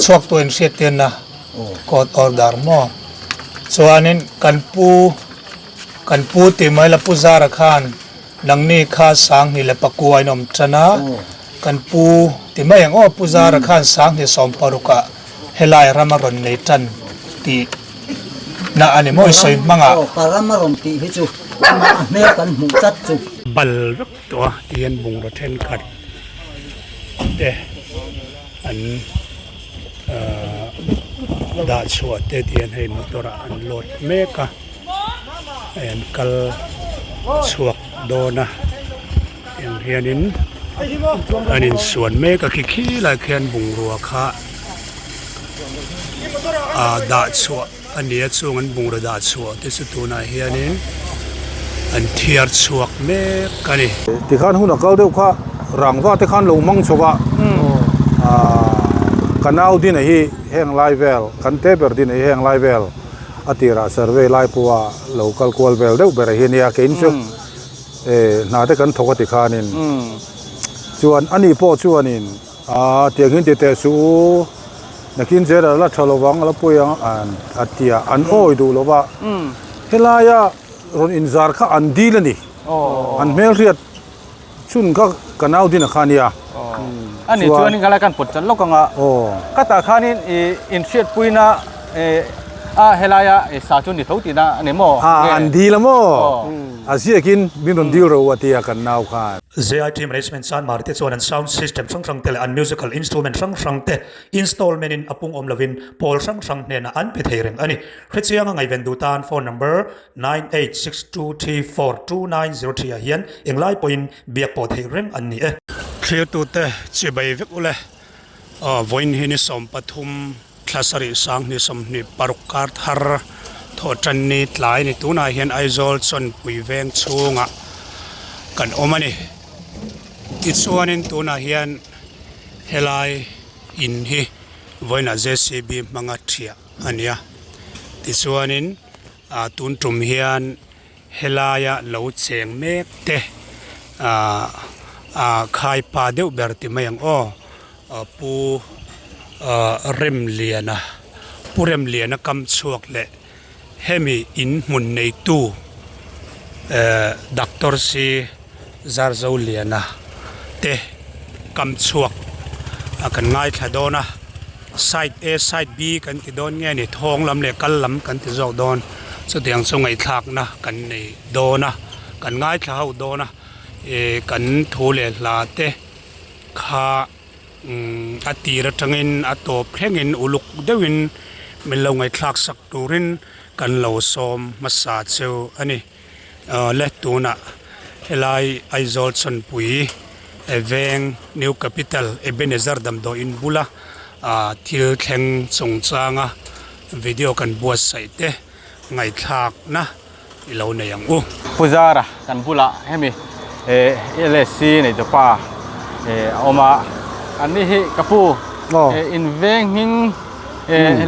Chhuak tur inhriat tirna court order maw? Chuanin kan pu kan pu tih mai la Pu Zara khan nangni kha Sanghnih leh Pakua in awm tan a, kan pu ti mai ang aw Pu Zara khan Sanghnih sawmparukah helai ram a rawn nei tan tih na a ni maw i sawi hmangah. Aw ka ram a rawn tih hi chu amah a hmel kan hmuh tlat chu. Bal vek tawh a tihian bungraw thenkhat te an ahh dah chhuah te tihian hei motor ah an load mek a hei an kal chhuak dawn a tiang hianin an insuan mek a khi khi lai khian bungrua kha ah dah chhuah a ni a chung an bungraw dah chhuah te chu tunah hianin an thiar chhuak mek a ni. Tikhan hun a kal deuh kha rangva te khan lo hmang chho a, aah ka nau din a hi heng lai vel kan te ber din a hi heng lai vel a tirah survey lai pawha lo kal kual vel deuh ber a hi nia keiin chu hna te kan thawk a tikhanin chuan ani pawh chuanin Aaa tiang hian ti teh suh u, nakin zel a la tha lo vang a la pawi ang a ti a, an awi duh lo va, helaia rawn inzar kha an dil a ni, an hmelhriat chhun kha ka nau din a kha nia. A ni chuanin khalai kan pawt chat lawk ang a, ka tah khanin inhriatpuina a helaia sa chu ni tho tihna a ni maw? Aa an dil a maw? A ziakin min rawn dil ro a ti a kan nau khan. ZIT Management Sanmar te chuan an sound system hrang hrang te leh an musical instrument hrang hrang te installment in a pung awm lovin pawl hrang hrang hnenah an pe thei reng a ni. Hrechianga ngaihven duh tan phone number 9862342903 ah hian englai pawhin biak pawh theih reng an ni e. Thlirtute chibai vek ule vawiin hi ni 13 thla sarih sanghnih 26 kar thar thawh tan ni tlai ni tunah hian Aizawl chawnpui veng chhungah kan awm a ni tichuanin tunah hian helai in hi vawiinah J C B hmanga thiah a ni a tichuanin ah tun tum hian helaia lo cheng mek te ah ah khaipa deuh ber ti mai ang aw. Pu Remliana Pu Remliana kam chhuak leh hemi in hmun neitu Doctor C Zarzoliana te kam chhuak a kan ngaithla dawn a side A side B kan ti dawn nge ni thawng lam leh kal lam kan ti zawk dawn chutiang chu ngaihthlakna kan nei dawn a kan ngaithla ho dawn a ih kan thu leh hla te. Kha a tir atangin a tawp thlengin uluk deuhin min lo ngaihthlak sak turin kan lo sawm hmasa chu a ni. Awle tunah helai Aizawl Chawnpui veng New Capital Ebenezer damdawiin bula thil thleng chungchanga video kan buatsaih te ngaihthlakna i lo nei ang u. Pu Zara kan bulah hemi LSC neitupa a awm a, an ni hi ka pu in veng hming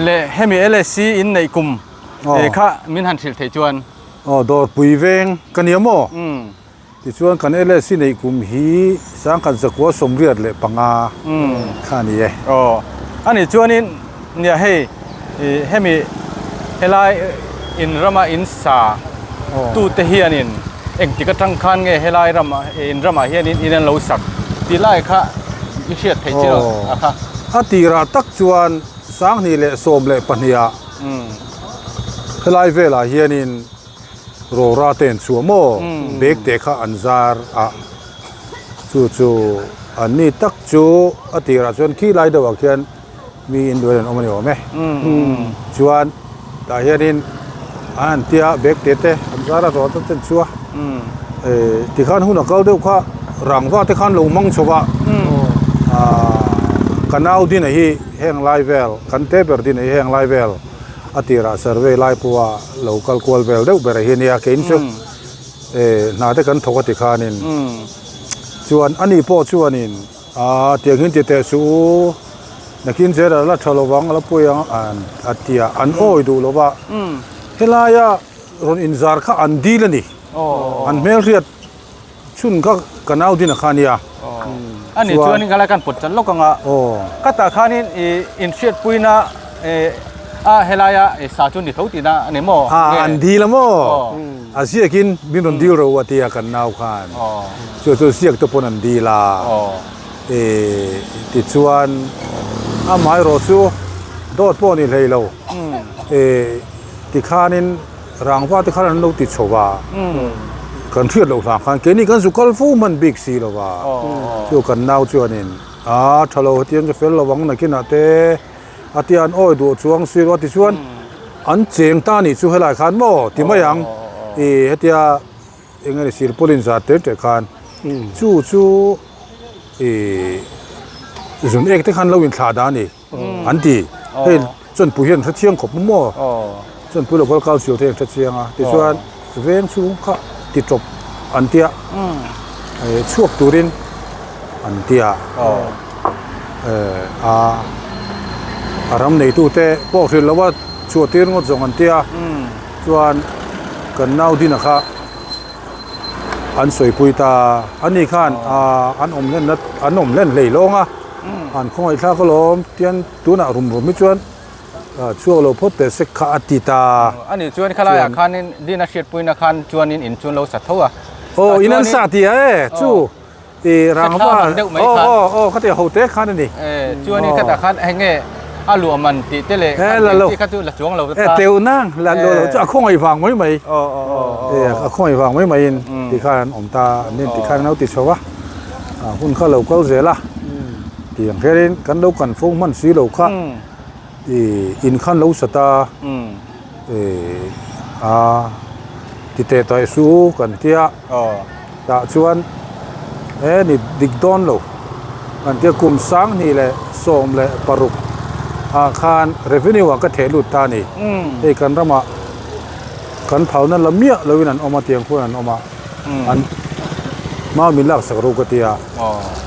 leh hemi LSC in neih kum kha min han hrilh theih chuan. Aw Dawrpui veng ka nia maw? Tichuan kan LSC neih kum hi sangkhat zakua 85 kha a ni e. Aw, a nih chuanin nia hei hemi helai in rama in sa tute hianin engtik atang khan nge helai rama in ramah hianin in an lo sak tih lai kha i hriat theih chiah a kha. A tirah tak chuan 2012 ah helai velah hianin Rora te an chhuah maw? Bag te kha an zar a, chu chu an ni tak chu a tirah chuan khi lai deuhah khian mi in duai an awm a ni awm e. Chuan tah hianin an han tia bag te te an zar a rora te an chhuah a, tikhan hun a kal deuh kha rangva te khan lo hmang chho va, ka nau din a hi heng lai vel kan te ber din a hi heng lai vel. A tirah survey lai pawha lo kal kual vel deuh ber a hi nia keiin chu hna te kan thawk a ti khanin chuan ani pawh chuanin aa tiang hian ti teh suh u nakin zel a la tha lo vang a la pawi ang a ti a an awi duh lo va helaia rawn inzar kha an dil a ni an hmelhriat chhun kha ka nau din a kha nia. A nih chuanin khalai kan pawt chat lawk ang a. Ka tah khanin i inhriatpuina a helaia sa chu ni tho tihna a ni maw? A an dil a maw? A ziakin min rawn dil ro a tia kan nau khan. Chu chu ziak te pawn an dil a. Tichuan amaherawh chu dawt pawh ni hlei lo. Tikhanin rangva te khan an lo ti chho a, kan hriat loh hlang khan keini kan zu kal fo hman bik si lo va, chu kan nau chuanin a tha lo hetiang chu fel lo ang nakinah te a tia an awi duh chuang si lo a tichuan an cheng ta nih chu helai khan maw ti mai ang ih hetia eng nge ni silpaulin zar te te khan chu chu ih zun ek te khan lo inthlah dah a ni. An ti. Hei Chawnpui hian hre chiang khawp maw? Chawnpui Local Council te hian hre chiang a. Tichuan veng chhung kha ti tawp an tia. Chhuak turin an tia. A a ram neitute pawh hrilh loh a chhuah tir ngawt zawng an tia. Chuan kan nau Dina kha an sawipui ta. Ani khan an awm hlenna an awm hlen hlei lawng a. An khawngaih thlak alawm tian tunah rum rum hi chuan chhuak lo phawt teh sek kha a ti ta. A nih chuan khalaiah khanin din a hriatpuina khan chuanin in chu an lo sa tho a. Aw in an sa ti a e chu i rangva aw aw aw khati ho te khan a ni. E chuanin khatah khan eng nge a luah man tih te leh khan kha chu la chuang lo ta. E teu nang la lo lo chu a khawngaih vang mai mai. E a khawngaih vang mai maiin ti khan an awm ta an ti khan an lo ti chho a. Hun kha lo kal zel a, tiang hianin kan lo kan fo hman si lo kha ih in khan lo sat a, ih a ti teh tawh su kan tia tah chuan he ni dik dawn lo kan tia kum sanghnih leh 16 ah khan revenue ah ka theh lut ta a ni, hei kan ramah kan phalna la miah loin an awm a tiang khuan an awm a. An hma min lak sak ruk a ti a.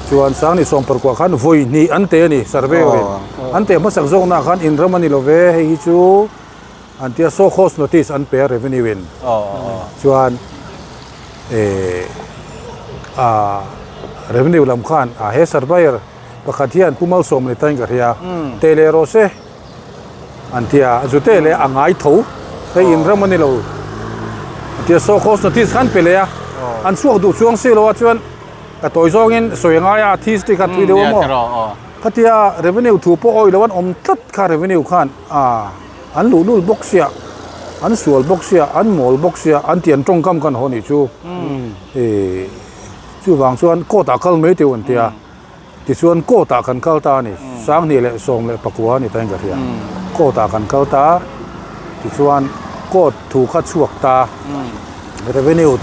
Chuan Sangni Sawmparkua khan vawi hnih an te a ni survey awrin. An te hmasak zawknaah khan in ram a ni lo ve hei hi chu an tia show cause notice an pe a revenue in. Chuan eh ah revenue lam khan ah he surveyor pakhat hian Pu Malsawm ni tain ka hria teh leh rawh se. An ti a, zu te leh a ngai tho, hei in ram a ni lo. An ti a, so cause notice khan pe leh a, an chhuak duh chuang si lo a chuan ka tawi zawngin sawi a ngai a, a thi stick a thui deuh a maw? Khatia revenue thu pawh awih lo an awm tlat kha revenue khan a an luh lul bawk sia, an sual bawk sia, an mawl bawk sia, an ti an tawngkam khan haw nih chu. Chuvang chuan court ah kal mai teuh an ti a. Tichuan court ah kan kal ta a ni, 2019 a ni ta in ka hria. Court ah kan kal ta, tichuan court thu kha chhuak ta, revenue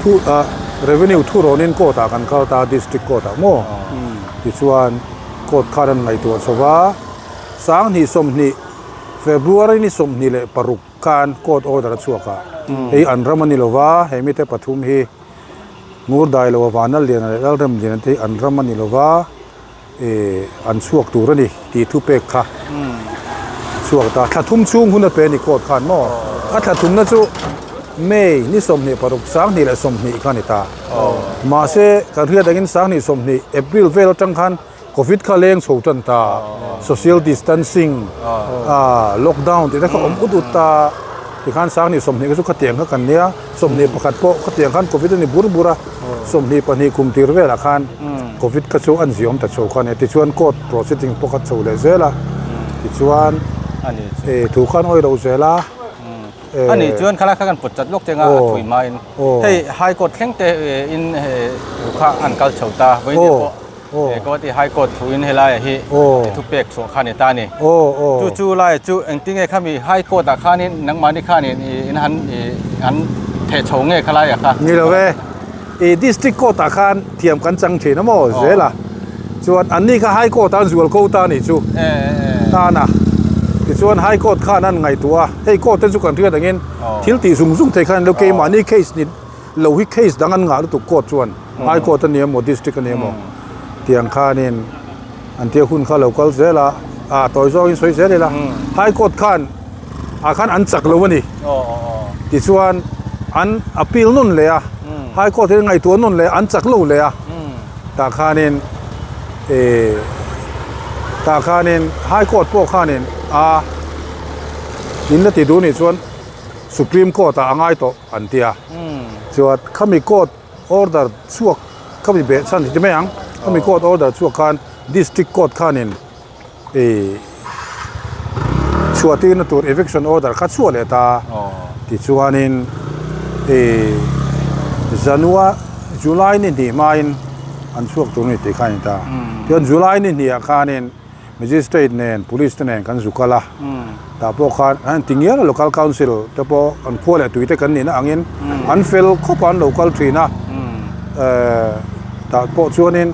thu ah revenue thu rawnin court ah kan kal ta district court ah maw. Tichuan court khan an ngaihtuah chho va, 2020 February ni 26 khan court order a chhuak a, hei an ram a ni lo va, he mite pathum hi. Ngur dai lo a vanal lian leh lalrem lian te hi an ram a ni lo va, eh an chhuak tur a ni tih thu pek kha a chhuak ta. Thla thum chhung hun a pe a ni court khan maw? A thla thumna chu May ni 26 2020 kha a ni ta. Mahse kan hriat angin 2020 April vel atang khan Covid kha leng chho tan ta, social distancing, ah lockdown tih te kha awm ut ut ta, tikhan 2020 kha chu khatiang kha kan nia, 21 pawh khatiang khan Covid a ni bur bur a, 22 kum tir velah khan Covid kha chu an ziawm ta chho kha a ni. Tichuan court proceeding pawh kha chho leh zel a, tichuan thu khan awih lo zel a. A nih chuan khalai kha kan pawt chat lawk cheng a, a thui hmain hei High Court thleng te in thu kha an kal chho ta, vawiin pawh Guwahati High Court thuin helaiah hi thu pek chhuah kha a ni ta a ni. Chu chu laiah chu engtinge khami High Court ah khanin nangmahni khanin in han an theh chho nge khalaiah kha? Ni lo e, i District Court ah khan thiam kan chang thin a maw zel a, chuan anni kha High Court ah an zual ko ta a nih chu tan a, tichuan High Court khan an ngaihtuah a, hei Court te chu kan hriat angin thil tih zung zung thei khan lo keimahni case ni lo hi case dang an ngah lutuk court chuan high court a ni emaw district a ni emaw tiang khanin an tia hun kha lo kal zel a ah tawi zawngin sawi zel ila high court khan ah khan an chak lo a ni tichuan an appeal nawn leh a high court hian ngaihtuah nawn leh a an chak lo leh a tah khanin. Eh tah khanin high court pawh khanin a in la ti duh nih chuan supreme court ah a ngai tawh an ti a chuan khami court order chhuak khami beh chhan ti mai ang khami court order chhuak khan district court khanin ih chhuah tirna tur eviction order kha chhuah leh ta tichuanin ih Janua July ni hnih hmain an chhuak tur a ni tih kha a ni ta tichuan July ni hnih ah khanin magistrate nen police te nen kan zu kal a tah pawh khan an inti ngial a local council te pawh an khua leh tui te kan nihna angin an fel khawp a an lo kal thin a eh tah pawh chuanin.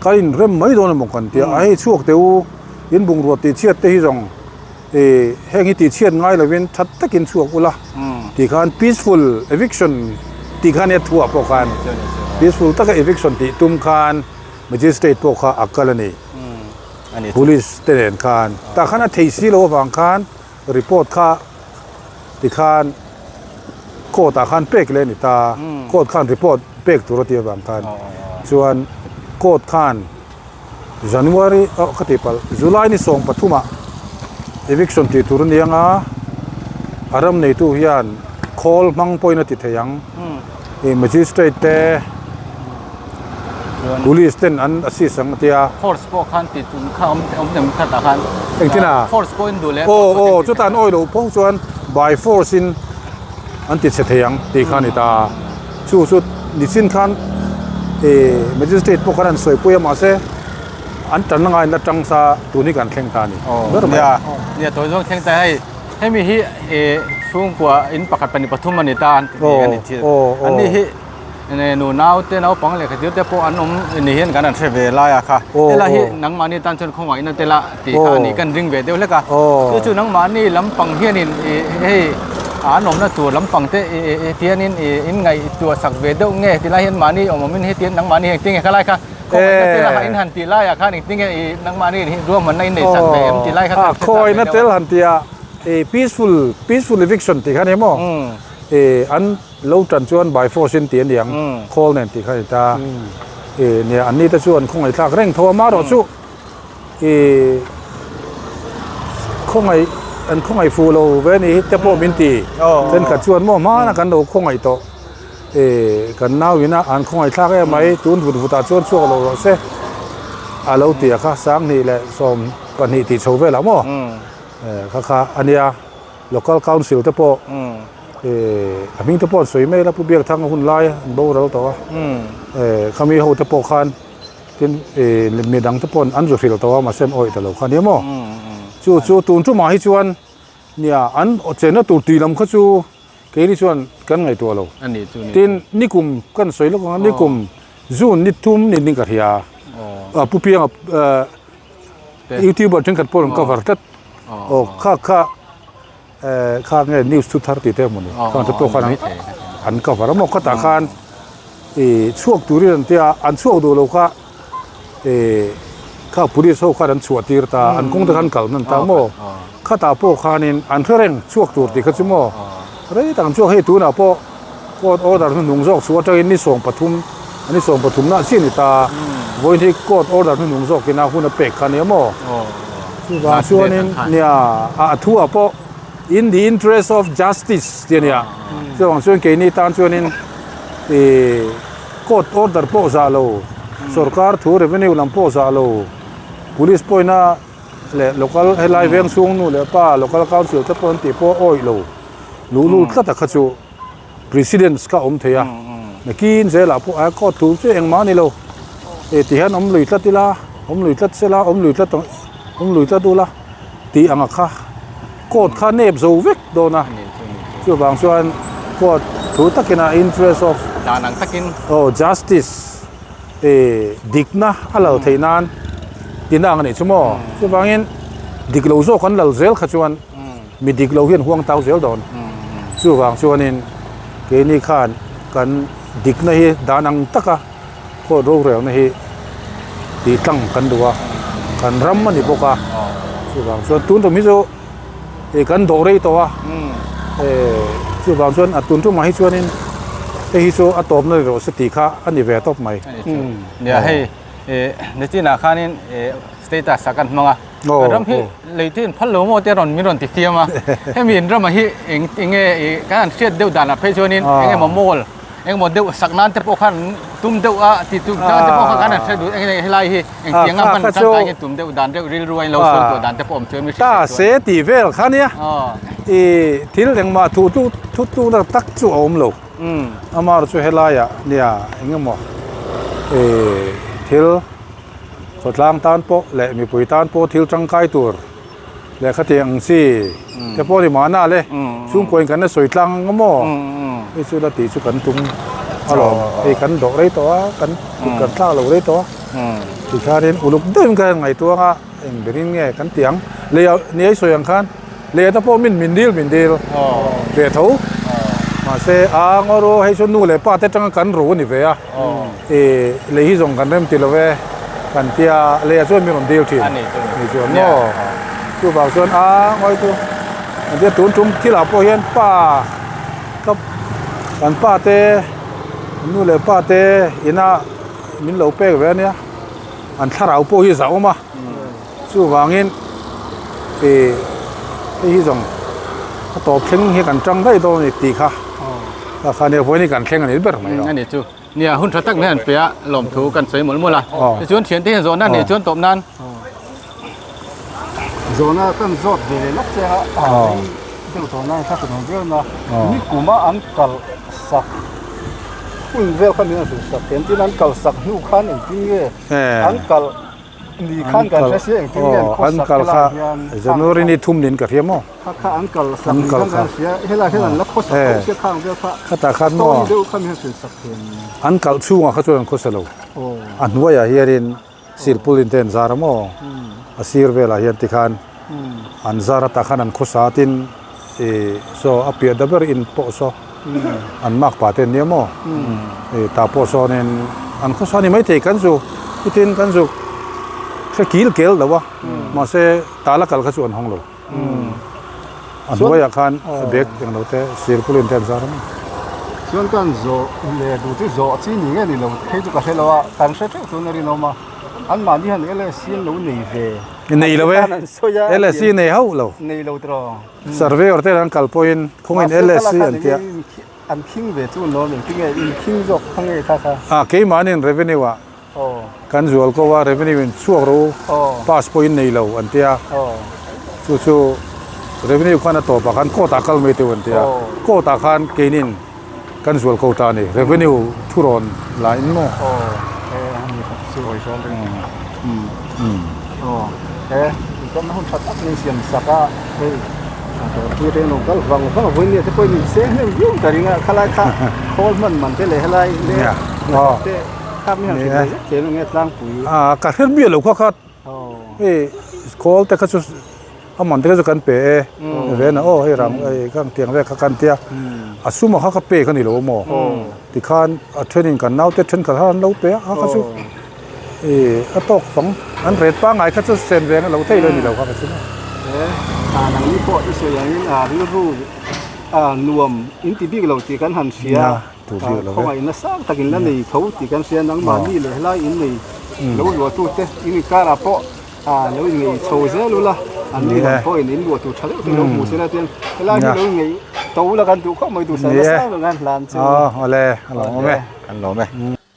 Ka inrem mai dawn emaw kan tia a hei chhuak teh u in bungrua tih chhiat te hi zawng ih heng hi tih chhiat ngai lovin that takin chhuak ula tih khan peaceful eviction tih khan nia thuah pawh khan peaceful taka eviction tih tum khan magistrate pawh kha a kal a ni police te nen khan tah khan a thei si lo avang khan report kha tikhan court ah khan pek leh a ni ta court khan report pek tur a tih avang khan chuan court khan January oh ka tih palh July ni 13 ah eviction tih tur a ni ang a a ram neitu hian khawl hmang pawhin a ti thei ang ih magistrate te Police ten an assist ang a tia. Force pawh khan tih tum kha awm awm em kha tah khan. Engtin a? Force pawh in duh leh. Aw aw chutah an awih loh phawng chuan by force in an ti chhe thei ang tih kha a ni ta. Chu chu nichin khan ih magistrate pawh khan an sawipui a mahse an tanna ngaiin la tang sa tun hi kan thleng ta a ni. Ber mai. Nia nia tawi zawng thleng ta hei hemi hi ih chhungkua in pakhat pahnih pathum a ni ta an ti a ni thil. An ni hi. Nu nau te naupang lehkha tir te pawh an awm ni hian kan han hre ve lai a kha helai hi nangmahni tan chuan khawngaihna te la tih kha a ni kan ring ve deuh hlek a chu chu nangmahni lampang hianin ih hei an awmna tur lampang te ih tianin ih in ngaihtuah sak ve deuh nge ti lai hian mahni awm awmin hetiang nangmahni hi engtin nge kha lai kha khawngaihna te la in han tih laiah khan engtin nge ih nangmahni ruahmanna in nei sak ve em ti lai kha kan hre chak ve deuh a. Khawngaihna tel han tih ah ih peaceful peaceful eviction tih kha a ni maw ih an Lo tan chuan by force in tih a ni ang, khawl nen tih kha a ni ta. Ih nia an ni te chu an khawngaih thlak reng tho a, amaherawh chu ih khawngaih an khawngaih fuh lo ve a ni hi te pawh min ti. Thenkhat chuan maw hmana kan lo khawngaih tawh ih kan nau ina an khawngaih thlak em mai tun vut vutah chuan chhuak lo rawh se a lo ti a kha 2020 tih chho velah maw kha kha a nia. Local Council te pawh eh a hming te pawh an sawi mai la Pu Biakthanga hun lai an boral tawh a eh khami ho te pawh khan tin eh mi dang te pawh an zu hrilh tawh a mahse an awih ta lo kha nia maw chu chu tun tumah hi chuan nia an chenna tur tih lam kha chu keini chuan kan ngaihtuah lo tin nikum kan sawi lawk ang a nikum June ni thum ni ding ka hria a Pu Pianga eh Youtuber thenkhat pawh an cover tlat. Aw kha kha eh kha nge news thu thar tih te emaw ni khang te pawh khan an cover a maw khatah khan ih chhuak turin an tia an chhuak duh lo kha ih kha police ho khan an chhuah tir ta an kawng te khan kal hnan ta maw khatah pawh khanin an hre reng chhuak tur tih kha chu maw rei tak an chhuak hei tunah pawh court order hnuhnung zawk chhuah atangin ni 13 ni 13 nah chiah a ni ta vawiin hi court order hnuhnung zawkin a hun a pek kha a nia maw. Chuvang chuanin nia a thu ah pawh in the interest of justice tih a nia. Chuvang chuan keini tan chuanin ih court order pawh zah lo, sorkar thu revenue lam pawh zah lo, police pawhina leh local helai veng chhung nu leh pa local council te pawh an tih pawh awih lo luhlul tlat a kha chu precedence kha awm thei a. Nakin zelah pawh a court thu chu engmah a ni lo. Eh ti hian awm lui tlat ila awm lui tlat sela awm lui tlat awm lui tlat ula tih ang a kha court kha nep zo vek dawn a chuvang chuan court thu takin a interest of dan ang takin aw justice eh dikna a lal theih nan tina ang a nih chu maw chuvangin dik lo zawk an lal zel kha chuan mi dik lo hian huang tau zel dawn chuvang chuanin keini khan kan dikna hi dan ang taka Court rorelna hi tih tlang kan duh a, kan ram a ni bawk a, chuvang chuan tun tum hi chu ih kan dawh rei tawh a, eh chuvang chuan a tun tumah hi chuanin hei hi chu a tawpna ni rawh se tih kha a ni ve tawp mai. Nia hei Nichinah khanin status ah kan hmang a, kan ram hi lei te in phal lo maw te rawn min rawn ti fiam a, hemi in ramah hi eng enge ih kan han hriat deuh danah phei chuanin eng emaw mall eng emaw deuh sak nan te pawh khan tum deuh a ti tum tan te pawh kha kan han hre duh eng enge helai hi eng tianga hman tangkai nge tum deuh dan deuh rilru a in lo sawn tawh dan te pawh awm chuan mi hriat Ta se tih vel kha nia ih thil engmah thu tu thu tu tak chu a awm lo. Amar chu helaiah nia eng emaw ih thil khawtlang tan pawh leh mipui tan pawh thil tangkai tur lehkha tih ang chi te pawh ni mahna le chhungkaw in kan la sawi tlang ang maw hei chu la tih chu kan tum alawm hei kan dawh rei tawh a kan kut kan thlak lo rei tawh a tikhanin uluk deuhin ka ngaihtuang a eng berin nge kan tih ang lei ah ni a i sawi ang khan lei ata pawh min min dil min dil ve tho mahse a ngaw ru hei chu nu leh pa te atanga kan ru a ni ve a ih lei hi zawng kan rem ti lo e kan tia lei ah chuan min rawn dil thin ni chuan maw chuvang chuan a ngawi chu an tia tun tum thil ah pawh hian pa ka kan pa te nu leh pa te ina min lo pek ve ania. An thlarau pawh hi zah awm a, chuvangin ih hei hi zawng a tawp thleng hi kan tang daih dawn a ni tih kha kha kha nia vawiin hi kan thleng a ni ber mai a. A ni chu, nia hun tha tak mai an pe a, lawmthu kan sawi mawlh mawlh a, tichuan thiante hian zawhna nei chuan tawp nan. Zawhna kan zawt ve leh lawk che a, a rei deuh tawh nan kha hre viau na, nikuma an kal sak hun vel kha min an hrilh sak em tin an kal sak hnu khan engtin nge an kal ni khan kan hre sia engtin nge an khaw sak helai hian January ni thum nin ka hria maw kha kha an kal sak ni khan kan hria helai hian an la khaw sak tho sia khang vel kha khatah khan maw story deuh kha min han hrilh sak thei an kal chhungah kha chuan an khaw sa lo a hnuaiah hianin Silpulin te an zar a maw? A sir velah hian tikhan an zar a takhan an khawsa a tin ih saw a piah da ber in pawh saw an mak pah te an nia maw? Ih tah pawh sawnin an khawsa a ni maithei kan zu chutin kan zu hre kil kel lo a mahse tala kal kha chu an hawng lo. A hnuaiah khan bag englo te silpulin te an zar a ni. Chuan kan zawh leh duh chu zawh chi ni nge ni lo phei chu ka hre lo a, kan hre theuh chuan a rinawm a, anmahni hian LSC an lo nei ve. Nei lo e, LSC nei hauh lo. Nei lo tiraw. Surveyor te an kal pawhin khawngin LSC an tia. An khing ve chu an lo nei tinge in khing zawk kha nge kha kha. A keimahni revenue ah Kan zual ko a revenue in chhuak ro pass pawh in nei lo an tia chu chu revenue khan a tawp ah khan court ah kal mai teuh an tia court ah khan keinin kan zual ko ta a ni revenue thurawn la in maw. A ka hre miah lo kha kha hei khawl te kha chu a man te kha chu kan pe e ven a aw hei rang hei ka tiang vel kha kan tia a suma kha ka pek a ni lo maw tikhan a thenin kan naute thenkhat khan an lo pe a kha chu ih a tawk fang an ret pangngai kha chu sen ve ang lo thei lo a ni lo kha ka chu maw. Khawngaih nasa takin la nei tho tih kan hria nangmahni leh helai in nei lo luahtute in inkarah pawh lo inngeih chho zel ula an ni lam pawhin in luah tur tha deuh te lo hmu sela chuan helai hi lo inngeih to ula kan duh khawp mai duhsak nasa ber kan hlan chu. Awle a lawm e. Kan lawm e.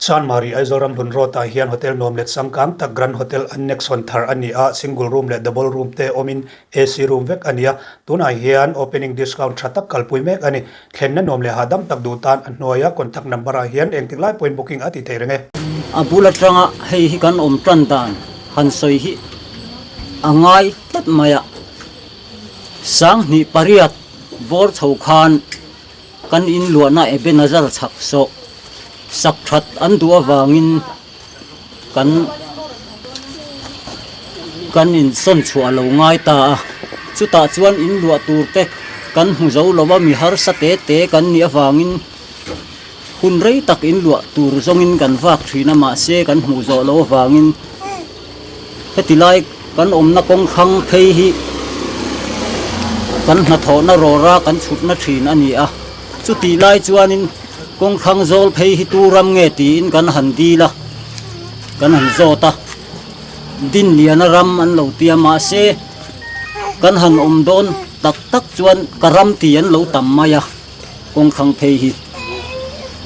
Chanmari Aizawl ram hlun road ah hian hotel nuam let changkang tak Grand Hotel Annex hawn thar a ni a, single room leh double room te awmin AC room vek a ni a, tunah hian opening discount tha tak kalpui mek a ni. Thlenna nuam leh hahdam tak duh tan a hnuaia contact number ah hian engtik lai pawhin booking a ti thei reng e. A bul atanga hei hi kan awm tan dan han sawi hi a ngai tlat mai a, Sanghnih pariat bawr chho khan kan inluahna Ebenezer chhak sawh sak that an duh avangin kan kan insawn chhuah a lo ngai ta a, chutah chuan in luah tur te kan hmu zo lo a, mi harsa te te kan nih avangin hun rei tak in luah tur zawngin kan vak thin a, mahse kan hmuh zawh loh avangin heti lai kan awmna kawng thlang phei hi kan hnathawhna rawra kan chhutna thin a ni a, chutih lai chuanin. Kawng thlang zawl phei hi tu ram nge tiin kan han dil a. Kan han zawt a, Dinliana ram an lo ti a, mahse kan han awm dawn tak tak chuan ka ram ti an lo tam mai a, kawng thlang phei hi.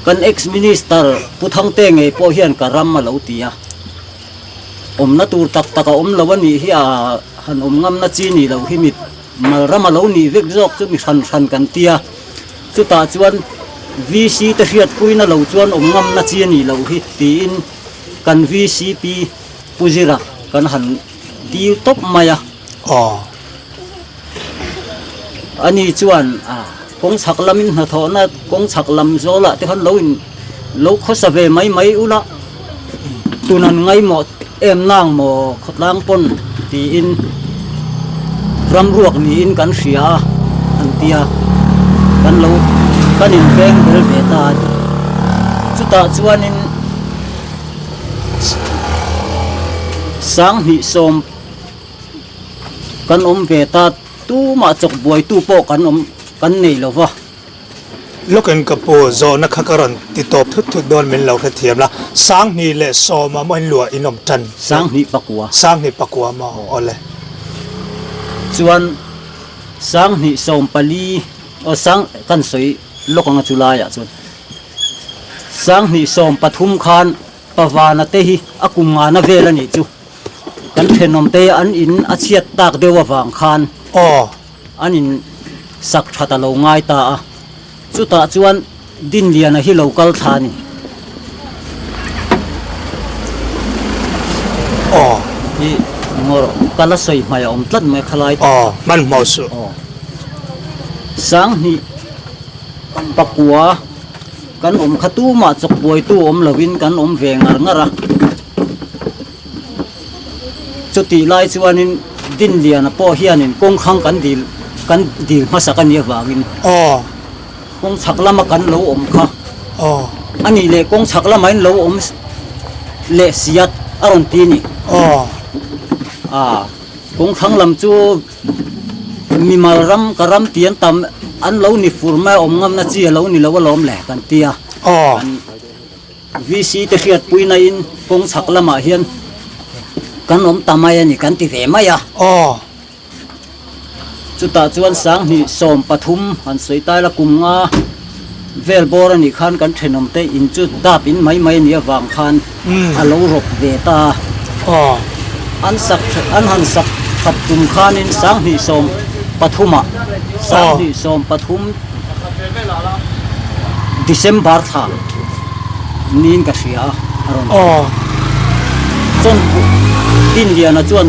Kan ex-minister Pu Thangte ngei pawh hian ka ram a lo ti a, awmna tur tak tak a awm lo a nih hi a han awm ngamna chi ni loh hi mi mal ram a lo nih vek zawk chu mi hran hran kan ti a, chutah chuan VC te hriatpuina lo chuan awm ngamna chi a nih loh hi tiin kan VCP Pu Zira kan han dil tawp mai a. Aw. Ani chuan a kawng chhak lamin hnathawhna kawng chhak lam zawlah te khan lo in lo khawsa ve mai mai ula tun an ngaimawh em nang maw khawtlang pawn tiin ramruak niin kan hria a an ti a kan lo kan inveng bel ve ta a ni. Chutah chuanin 2010 Kan awm ve ta, tumah chawk buaitu pawh kan awm kan nei lo va. Lawkin ka pu, zawhna kha ka rawn ti tawp thut thut dawn min lo hrethiam la, 2010 ah maw in luah in awm tan? 2009. 2009 maw? Awle. Chuan 2014 aw sang kan sawi lawk anga chu laiah chuan 2013 khan Pavana te hi a kum ngana vel a nih chu. Kan thenawm te an in a chhiat tak deuh avang khan an in sak that a lo ngai ta a, chutah chuan Dinliana hi lo kal thla a ni. Hi ngawr kal a sawi hmai a awm tlat mai khalai tak kha. Hmanhmawh suh. 2000 pakua. Kan awm kha tumah chawk buaitu awm lovin kan awm ve ngar ngar a. Chutih lai chuanin Dinliana pawh hianin kawng khang kan dil kan dil hmasak a nih avangin kawng chhak lama kan lo awm kha a nih leh kawng chhak lama in lo awm leh siat a rawn ti a ni. Kawng thlang lam chu. Mimal ram ka ram ti an tam an lo ni fur mai a awm ngamna chi a lo ni lo alawm le kan ti a. Kan VC te hriatpui na in kawng chhak lamah hian kan awm ta mai a ni kan ti ve mai a. Chutah chuan 2013 han sawi tai la kum nga vel bawr a nih khan kan thenawm te in chu dap in mai mai a nih avang khan a lo rawp ve ta a. An sak an han sak that tum khanin 2013 ah 2013 December thla niin ka hria a a rawn chuan Dinliana chuan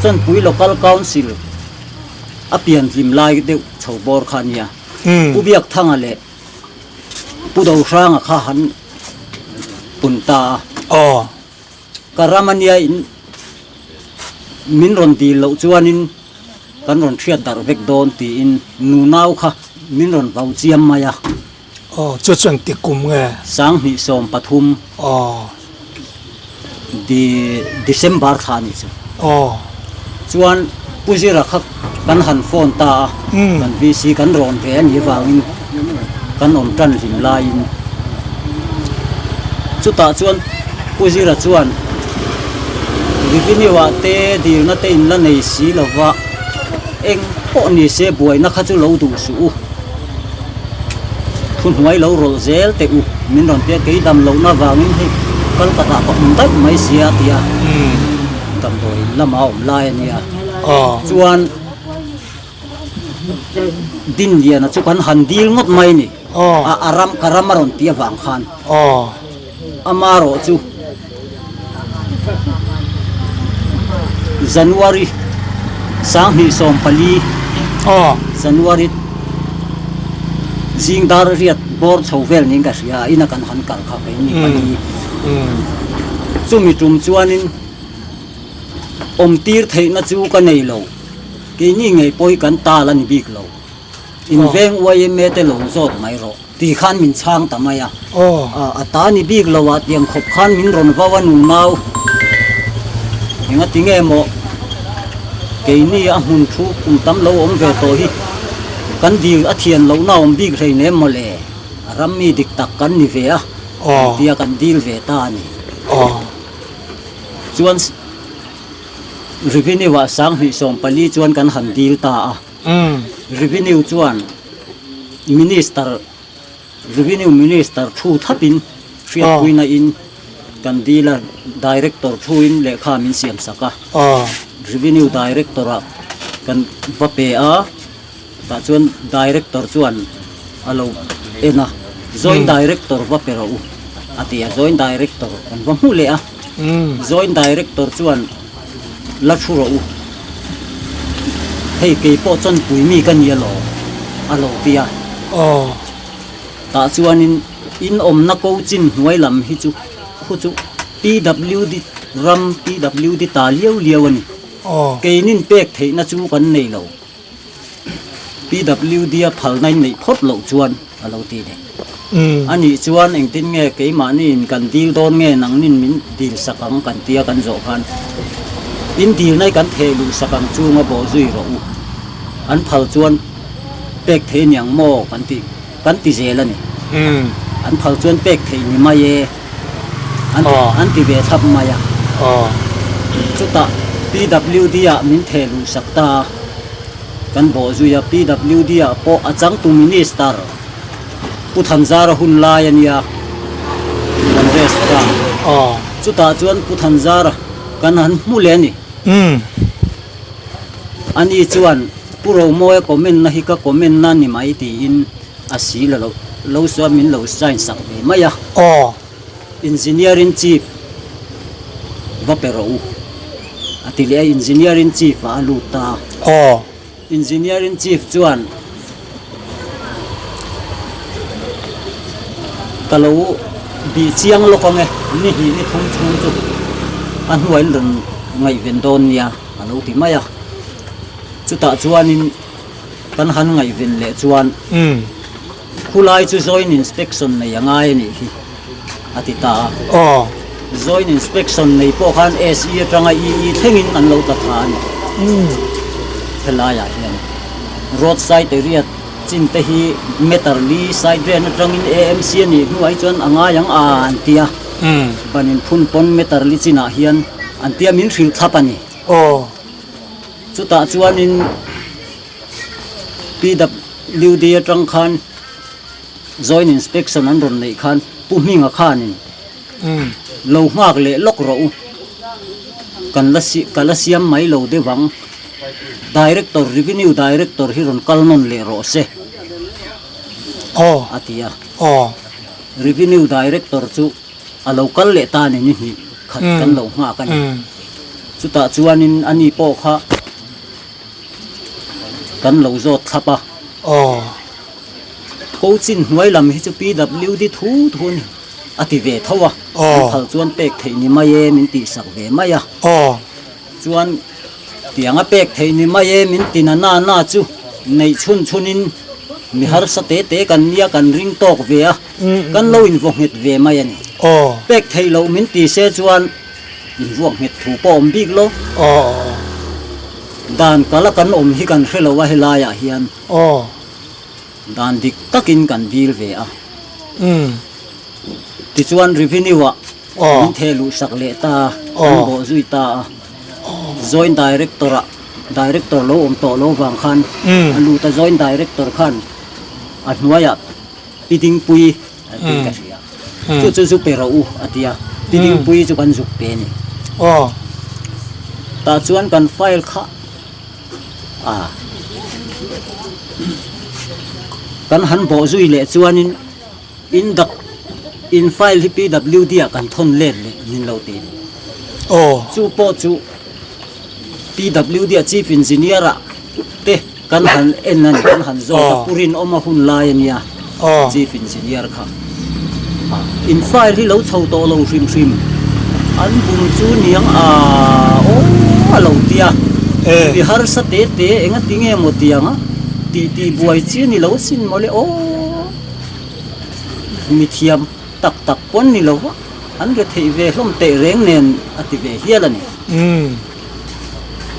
Chawnpui Local Council a pianhlim lai deuh chho bawr kha a nia. Pu Biakthanga leh Pu Dohranga kha han pun ta a. Aw. Ka ram a nia in min rawn dil loh chuanin kan rawn hriat darh vek dawn tiin nunau kha min rawn vau chiam mai a. Aw, chu chu engti kum nge? 2013. Aw. Di December thla a nih chu. Aw. Chuan Pu Zira kha kan han phone ta a, kan VC kan rawn ve a nih avangin kan awm tan hlim laiin chutah chuan Pu Zira chuan revenue ah te dilna te in la nei si lova eng pawh ni se buaina kha chu lo duh suh u. Thuhnuai lo rawlh zel teh u, min rawn ti a, kei dam lohna vangin hei Kolkata ka awm daih mai sia a ti a, damdawi in lama awm lai a nia. Chuan Dinliana chu kan han dil ngawt mai a ni, a ram ka ram a rawn ti avang khan amarawh chu January 2014 January zing dar riat bawr chho vel niin ka hria a ina kan han kal kha kei ni pali chumi tum chuanin awm tir theihna chu ka nei lo keini ngei pawh hi kan tal a ni bik lo inveng yma te lo zawt mai rawh. Ti khan min chhang ta mai a. A ta ni bik lo ah tiang khawp khan min rawn vau a nunau. Enga ti nge maw keini a hmun thu kum tam lo awm ve tawh hi kan dil a thian lohna awm bik hlei nem maw le. A ram mi dik tak kan ni ve a tia kan dil ve ta a ni. Chuan revenue ah 2014 chuan kan han dil ta a. Revenue chuan Minister Revenue Minister thu thapin hriatpuina in kan dil a, Director thuin lehkha min siam sak a. Revenue Director ah kan va pe a. Tah chuan Director chuan a lo en a, Joint Director va pe rawh u a ti a, Joint Director kan va hmu leh a, Joint Director chuan la thu rawh u, hei kei pawh chawnpui mi ka ni alawm a lo ti a. Tah chuanin in awmna ko chin hnuai lam hi chu khu chu PWD ram PWD ta liau liau a ni, keinin pek theihna chu kan nei lo. PWD a phalna in neih phawt loh chuan a lo ti leh. A nih chuan engtin nge keimahni in kan dil dawn nge nangnin min dil sak ang kan tia kan zawh khan in dilna hi kan theh luh sak ang chunga bawh zui rawh u. An phal chuan pek thei niang maw kan ti kan ti zel a ni. An phal chuan pek theih ni mai e an ti an ti ve thlap mai a. Chutah PWD ah min theh luh sak ta a, kan bawh zui a. PWD ah pawh a changtu Minister Pu Thanzara hun lai a nia kan rest ta. Chutah chuan Pu Thanzara kan han hmu leh a ni. Ani chuan Pu Romawia comment na hi ka comment na ni mai tiin a si la lo lo chuan min lo sign sak ve mai a. Aw. Engineering chief va pe rawh u a ti leh a, engineering chief ah a lut ta a. Aw. Engineering chief chuan ka lo bih chiang lawk ang e, ni hnih ni thum chhung chu a hnuai in rawn ngaihven dawn nia a lo ti mai a. Chutah chuanin kan han ngaihven leh chuan khulai chu joint inspection nei a ngai a nih hi a ti ta a. Joint inspection nei pawh khan SE atanga EE thlengin an lo tla tha a ni. Helaiah hian road side area chin te hi meter li side ren atangin AMC a nih hnuah hi chuan a ngai ang a an ti a. Ban inphun pawn meter li chinah hian an tia min hrilh thlap a ni. Chutah chuanin PWD atang khan Joint Inspection an rawn neih khan Pu Hminga khanin lo nghak leh lawk rawh u, kan la ka la siam mai lo deuh ang, Director, Revenue Director hi rawn kal nawn leh rawh se a ti a. Revenue Director chu a lo kal leh ta ni ni hnih khat kan lo nghak a ni. Chutah chuanin ani pawh kha kan lo zawt thlap a. Coaching hnuai lam hi chu PWD thu thu a ni a ti ve tho a. An phal chuan pek theih ni mai e min tihsak ve mai a. Chuan tianga pek theih ni mai e min ti na na na chu neih chhun chhunin mi harsa te te kan nia kan ring tawk ve a. Kan lo invaw nghet ve mai a ni. Pek theih loh min ti se chuan invuak nghet thu pawh awm bik lo. Dan kala kan awm hi kan hre lo a helaiah hian dan dik takin kan dil ve a. Tichuan revenue ah min theh luh sak leh ta a, kan bawh zui ta a. Joint Director ah Director lo awm tawh lo vang khan a lut a, Joint Director khan a hnuaiah Pi Dingpui a tih ka hria. Chu chu zu pe rawh u a ti a, Pi Dingpui chu kan zuk pe a ni. Tah chuan kan file kha a kan han bawh zui leh chuanin in dak in file hi PWD ah kan thawn let leh min lo ti a ni. Chu pawh chu PWD ah Chief Engineer ah te kan han en a ni, kan han zawt a, Pu Rinawma hun lai a nia Chief Engineer kha. In file hi lo chho tawh lo hrim hrim, an bum chu niang a aw a lo ti a, mi harsa te te enga ti nge maw tiang a tih tih buai chi a ni lo asin mawle aw mithiam tak tak pawn ni lo va an re theih ve hlawm teh reng nen a ti ve hial a ni.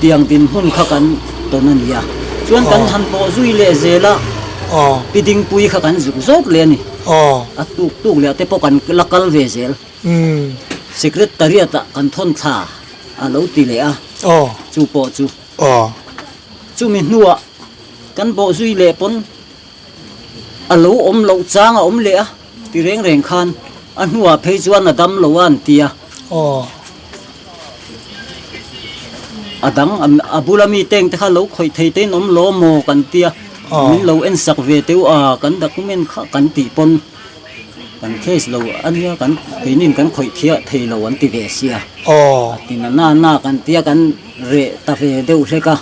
Tiang dinhmun kha kan tawn a ni a, chuan kan han tawh zui leh zel a, Pi Dingpui kha kan zuk zawk leh a ni. A tuk tuk leh te pawh kan la kal ve zel. Secretariat ah kan thawn thla. A lo ti leh a. Chu pawh chu. Chumi hnuah kan bawh zui leh pawn a lo awm loh chang a awm leh a ti reng reng khan a hnuah phei chuan a dam lo a an ti a. A dang a bula mi teng te kha lo khawih thei te in awm lo maw kan ti a, min lo en sak ve teuh a kan document kha kan tih pawn kan case lo a nia kan keinin kan khawih thiah thei lo an ti ve sia. A ti na na na kan tia kan reh ta ve deuh hlek a,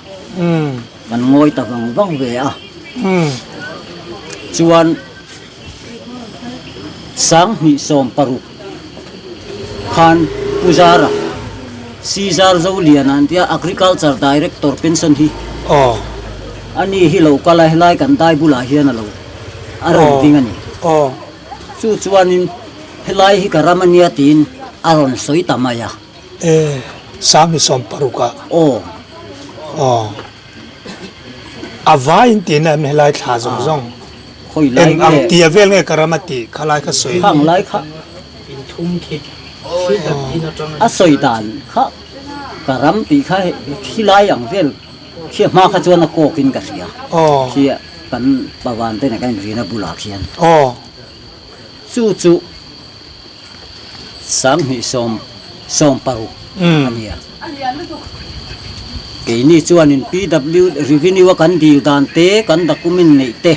kan ngawi ta vang vang ve a. Chuan 2016 khan Pu Zara, Caesar Zoliana an tia Agriculture Director pension hi ani hi lo kal a helai kan dai bulah hian a lo a rawn ding a ni. Chu chuanin helai hi ka ram ania tiin a rawn sawi ta mai a. E, 2016 ah. Aw. Aw. A vai in tihna em helai thla zawng zawng. Khawi lai nge? Eng ang tia vel nge ka ram a tih kha lai kha sawi. Khang lai kha. A sawi dan kha ka ram tih kha khi lai ang vel khi a hma kha chuan a kawk in ka hria. Khi kan pavan te nen kan inrina bulah khian. Chu chu 2016 a nia. Keini chuanin PW revenue a kan dil dan te, kan document neih te,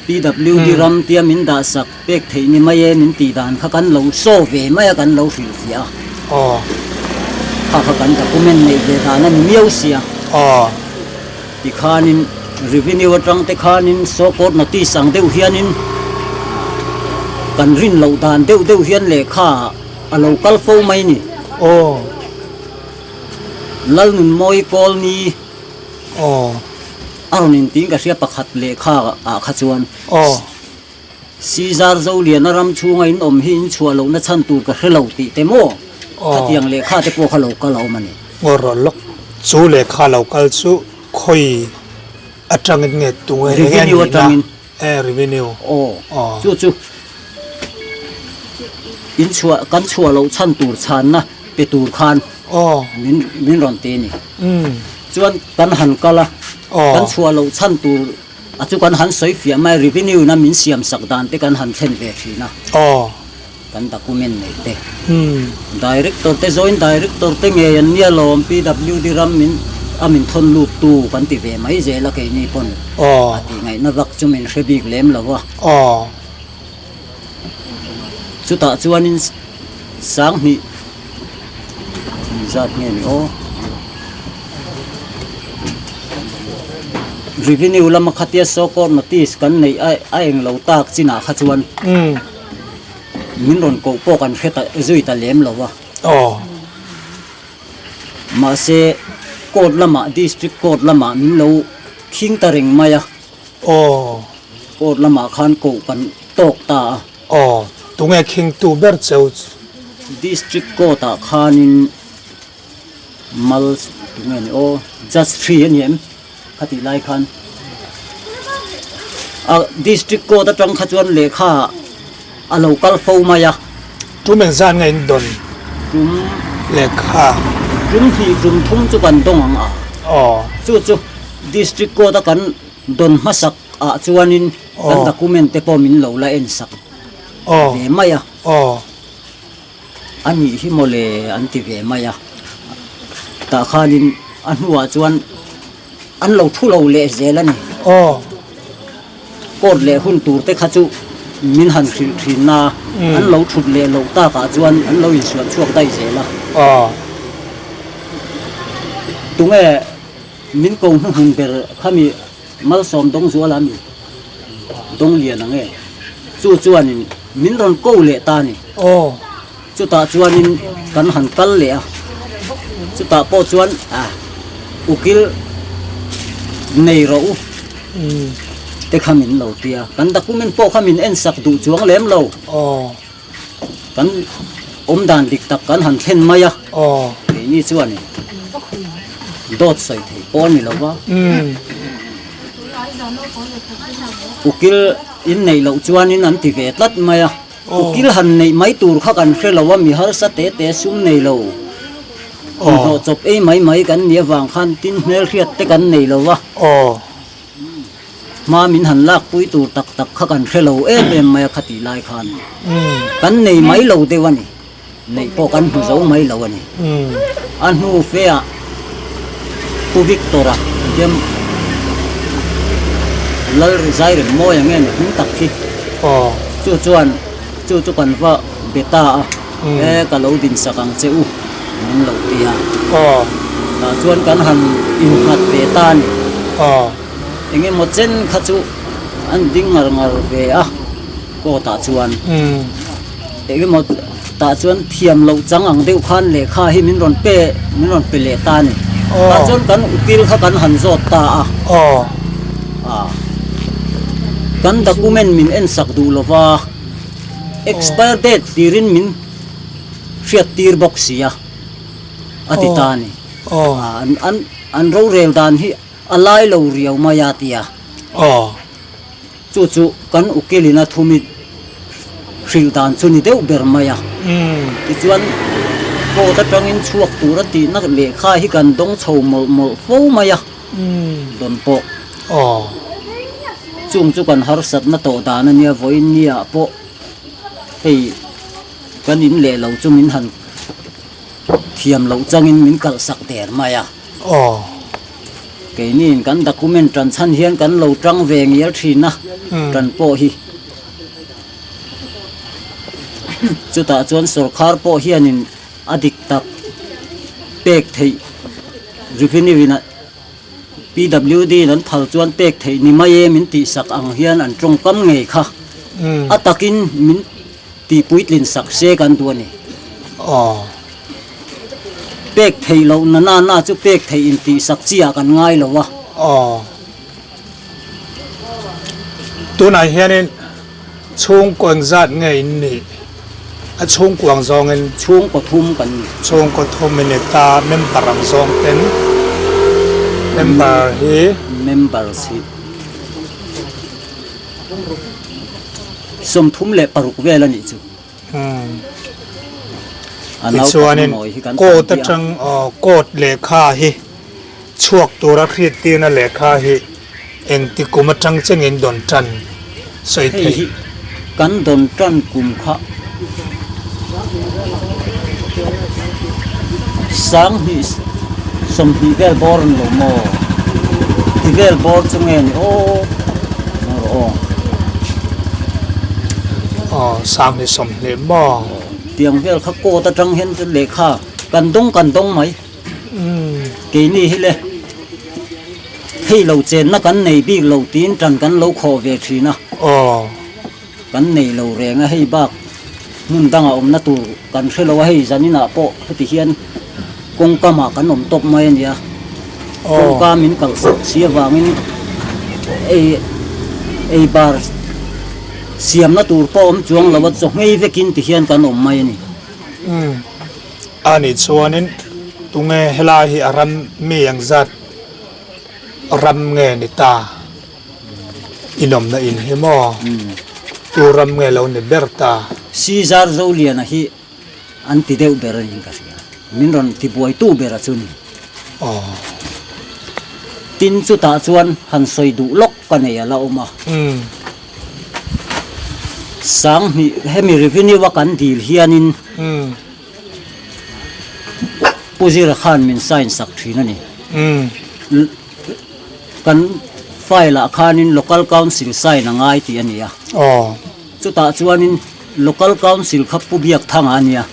PWD ram tia min dahsak pek theih ni mai e min tih dan kha kan lo saw ve mai a, kan lo hrilhfiah a. Kha kha kan document neih ve dan a ni miau sia. Tikhanin revenue atang te khanin so court notice ang deuh hianin kan rin loh dan deuh deuh hian lehkha a lo kal fo mai ni. Aw. Lalnunmawi Kawlni. Aw. A rawn intiin ka hria pakhat lehkha ah kha chuan. Aw. Caesar Zoliana ram chhunga in awm hi in chhuah lohna chhan tur ka hre lo tih te maw? Khatiang lehkha te pawh kha lo kal a awm a ni. Ngaw rawh lawk, chu lehkha lo kal chu khawi atangin nge tunge eng nge Revenue nihna? atangin. E revenue. Aw, chu chu in chhuah kan chhuah loh chhan tur chhanna pe tur khan min min rawn ti a ni. Chuan kan han kal a, kan chhuah loh chhan tur A chu kan han sawi fiah mai, revenue na min siam sak dan te kan han thlen ve thin a. Aw. Kan document nei te. Director te joint director te ngei an nia lawm PWD ram min a min thawn lut tu kan ti ve mai zel a keini pawn. Aw. A tih ngaihna vak chu min hre bik lem lo a. Aw. Chutah chuanin 2000 zat nge ni aw. Revenue lama khatia so court notice kan neih a a eng lo tak chinah kha chuan min rawn koh pawh kan hre ta zui ta lem lo a. Mahse court lamah district court lamah min lo khing ta reng mai a. Court lamah khan koh kan tawk ta a. Aw, tunge khingtu ber cheu? District court ah khanin. Mal tunge ni aw judge three a ni em kha tih lai khan a district court atang kha chuan lehkha a lo kal fo mai a. Tum eng zan nge in dawn tum lehkha tum hnih tum thum chu kan dawng ang a aw chu chu district court a kan dawn hmasak ah chuanin kan document te pawh min lo la en sak ve mai a aw. A nih hi mawle an ti ve mai a, tah khanin a hnuah chuan an lo thu lo leh zel a ni. Aw. Court leh hun tur te kha chu min han hrilh thin na, an lo thut leh loh takah chuan an lo insual chhuak daih zel a. Aw. Tunge min ko hnuhnun ber khami Malsawm Dawngzuala mi Dawnglian ang e. Chu chuanin min rawn ko leh ta a ni. Aw. Chutah chuanin kan han kal leh a. Chutah pawh chuan ah ukil nei rawh u te kha min lo ti a. Kan document pawh kha min en sak duh chuang lem lo. Aw. Kan awm dan dik tak kan han thlen mai a. Aw. Keini chuanin dawt sawi thei pawh a ni lo va. Ukil in neih loh chuanin an ti ve tlat mai a. Ukil han neih mai tur kha kan hre lo a, mi harsa te te sum nei lo. Inhlawh chawp ei mai mai kan nih avang khan tin hmelhriat te kan nei lo a. Hma min han lakpui tur tak tak kha kan hre lo em em mai a khatih lai khan. Kan nei mai lo deuh a ni. Neih pawh kan hmu zo mai lo a ni. A hnu fe ah Pu Victor-a engtiam Lal Rizai Rengmawia nge ni hming tak khi chu chuan chu chu kan va be ta a, e ka lo dinsak ang che u min lo ti a. Tah chuan kan han innghat ve ta a ni. Eng emaw chen kha chu an ding ngar ngar ve a court ah chuan. Engemaw tah chuan thiam loh chang ang deuh khan lehkha hi min rawn pe min rawn pe leh ta a ni. Tah chuan kan ukil kha kan han zawt ta a. Kan document min en sak duh lova expire date tirin min hriat tir bawk si a a ti ta a ni. An rorel dan hi a lai lo riau mai a ti a. Chu chu kan ukilin a thumi hrilh dan chu ni deuh ber mai a. Tichuan, court atangin chhuak tura tihna lehkha hi kan dawng chho mawlh mawlh fo mai a, dawn pawh. Chung chu kan harsatna tawh dan a nia, vawiin niah pawh hei kan in leh lo chu min han thiam loh changin min kalhsak der mai a. Keiniin kan document tan chhan hian kan lo tang ve ngial thin a, tan pawh hi. Chutah chuan sorkar pawh hianin a dik tak pek theih revenue in a PWD in an phal chuan pek theih ni mai e min tihsak ang hian an tawngkam ngei kha a takin min tih puitlin sak se kan duh a ni. Pek theih loh na na na chu pek theih in tih sak chi ah kan ngai lo a. Aw. Tunah hianin chhungkaw engzat nge in nih? A chhungkuang zawngin. Chhungkaw thum kan ni. Chhungkaw thum in ni ta, member ang zawng ten member hi. Members hi 36 vel a nih chu. Tichuanin court atang court lehkha hi chhuak tura hriattirna lehkha hi engti kum atang chengin dawn tan sawi theih. Hei hi kan dawn tan kum kha 2020 vel bawr an lo maw? Ti vel bawr chu nge ni aw? Aw. Aw 2020 maw? Tiang vel kha court atang hian lehkha kan dawng kan dawng mai. Keini hi le hei lo chenna kan nei bik lo tiin tan kan lo khawh ve thin a. Aw. Kan nei lo reng a hei bak hmun dangah awmna tur kan hre lo a hei zaninah pawh heti hian kawngkamah kan awm tawp mai a nia. Kawngka min kalhsak si avangin ei ei bar siamna tur pawh awm chuang lo a chaw nghei vekin ti hian kan awm mai a ni. Umm a nih chuanin tunge helai hi a ram mi engzat ram nge ni ta? Inawmna in hi maw? Tu ram nge lo ni ber ta? Caesar Zoliana hi an ti deuh ber a niin ka hria. Min rawn ti buaitu ber a chu ni. Aw. Tin chutah chuan han sawi duh lawk ka nei a la awm a. 2000 hemi revenue a kan dil hianin Pu Zira khan min sign sak thin a ni. Kan file ah khanin Local Council sign a ngai tih a ni a. Chutah chuanin Local Council kha Pu Biakthanga a nia.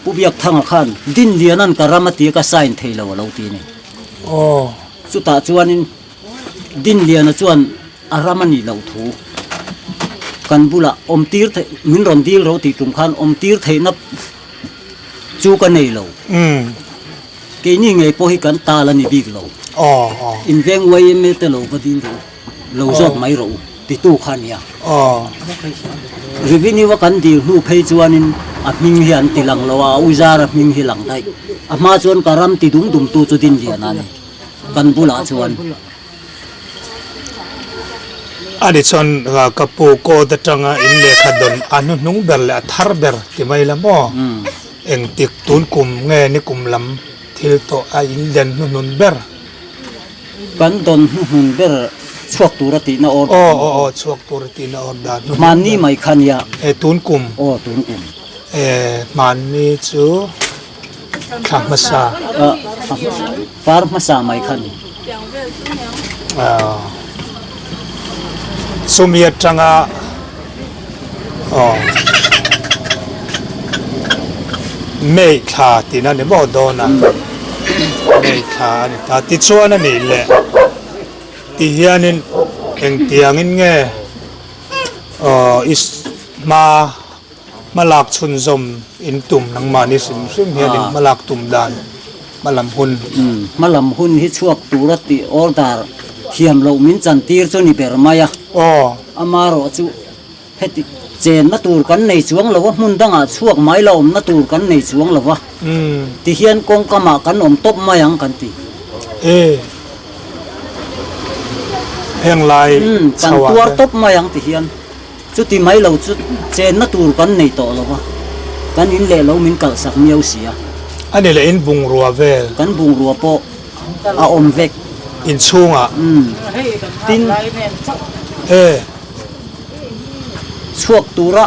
Pu Biakthanga khan Dinliana'n ka ram a tia ka sign thei lo a lo ti a ni. Chutah chuanin Dinliana chuan a ram a nih loh thu kan bulah awm tir theih min rawn dil ro tih tum khan awm tir theihna chu ka nei lo. Keini ngei pawh hi kan tal a ni bik lo. Inveng YMA te lo va dil rawh u, lo zawt mai rawh u titu kha a nia. Revenue a kan dil hnu phei chuanin a hming hi an ti lang lo a, a uzara hming hi lang daih. A hma chuan ka ram ti dum dum tu chu Dinliana a ni, kan bulah chuan. Ani chuan ka pu court atanga in lehkha dawn a hnuhnung ber leh a thar ber ti mai la maw? Engtik tun kum nge ni kum lam? Thil tawh a in den hnuhnun ber. Kan dawn hnuhnun ber chhuak tura tihna order. Aw aw aw chhuak tura tihna order hnuhnun ber. Hmanni mai kha nia. E tun kum. Aw tun kum. E hmanni chu thla hmasa. Kar hmasa mai kha ni. Aw chumi atanga aw May thla tihna ni maw dawn a May thla a ni ta tichuan a nih leh ti hianin engtiangin nge aw i hma Hmalak chhunzawm in tum nangmahni hrim hrim hian in hmalak tum dan hmalam hun. Hmalam hun hi chhuak tura tih order thiam loh min chantir chu ni ber mai a. Aw. Amarawh chu heti chenna tur kan nei chuang lo a, hmun dangah chhuak mai la awmna tur kan nei chuang lo a. Tihian kawngkamah kan awm tawp mai ang kan ti. E. Heng lai chho ah te. Kan tuar tawp mai ang tihian. Chuti mai lo chu chenna tur kan nei tawh lo va, kan in leh lo min kalhsak miau si a. A ni leh in bungrua vel. Kan bungrua pawh a awm vek. In chhungah. Umm. Tin. E. Chhuak tura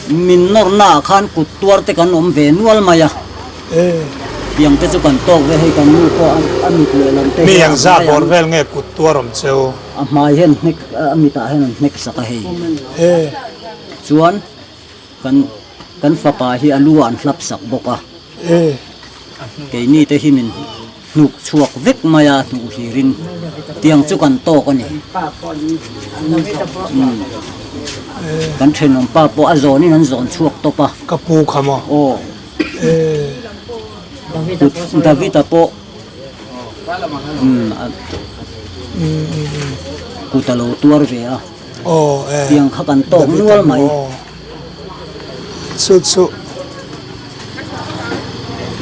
min nawrna ah khan kut tuar te kan awm ve nual mai a. E. Tiang te chu kan tawk ve hei kan nu pawh a mit lehlam te Mi hian engzah bawr vel nge kut tuar awm cheu? A hmai hian hnek a mitah hian an hnek sak a hei. Chuan kan kan fapa hi a lu ah an hlap sak bawk a. Keini te hi min hnuk chhuak vek mai a hnuh hlirin tiang chu kan tawk a ni. Kan thenawm pa pawh a zawnin an zawn chhuak tawp a. Ka pu kha maw? Aw. David-a pawh. Kut a lo tuar ve a, tiang kha kan tawk nual mai. Chu chu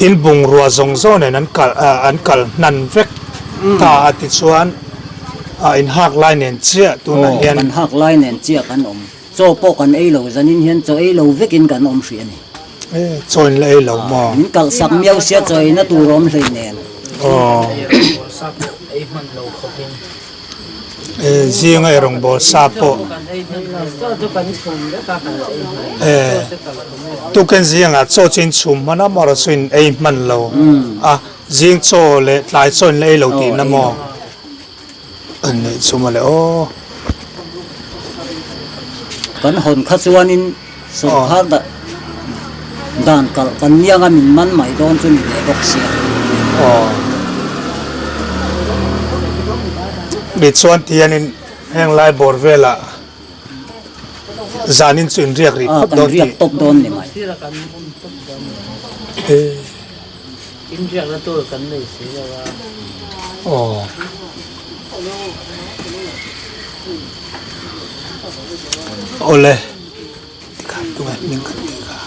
in bungrua zawng zawng nen an kal an kal hnan vek ta a tichuan a in hak lai nen chiah tunah hian. Kan hak lai nen chiah kan awm. Chaw pawh kan ei lo zanin hian chaw ei lo vekin kan awm hrih a ni. Chaw in la ei lo maw? Min kalh sak miau sia chaw eina tur awm hlei nen. Zinga ei rawngbâwl sa pawh tukin zingah chaw chu in chhum hman a maw chu in ei hman lo a zing chaw leh tlai chaw in la ei lo tihna maw? An neih chu mawle aw. Kan hawn kha chuanin sawrkhar dan kalh kan nianga min man mai dawn chu ni leh bawk sia. Aw. Mi chuan tihianin heng lai bawr velah zanin chu inriak rih phawt dawn tih. Kan riak tawp dawn ni mai. Inriakna tur kan nei si lo a. Aw. Awle. Tikhan tunge hming kan tih kha.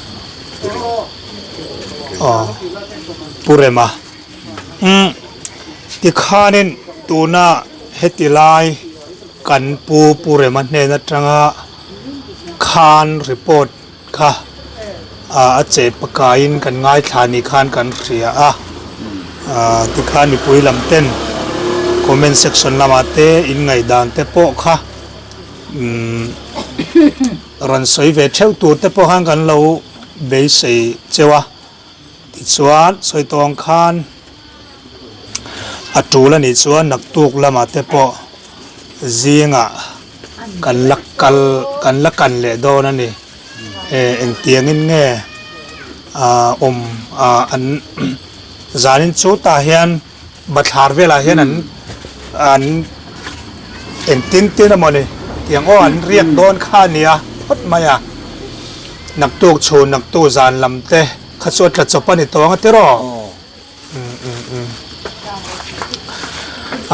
Aw. Pu Rema. Umm. Tikhanin tuna heti lai kan pu Pu Rema hnen atanga khan report Kha a che pakaiin kan ngaithla ni khan kan hria a, tikhan mipui lam ten comment section lamah te in ngaihdan te pawh kha rawn sawi ve theuh tur te pawh khan kan lo beisei cheu a, tichuan sawi tawh ang khan a tul a nih chuan naktuk lamah te pawh zingah kan la kal kan la kan leh dawn a ni eh engtiangin nge ah awm ah an zanin chu tah hian bathlar velah hian an an engtin tin emaw ni tiang aw an riak dawn kha a nia phawt mai a naktuk chhun naktuk zan lam te kha chu a tla chawp a ni tawng a tiraw.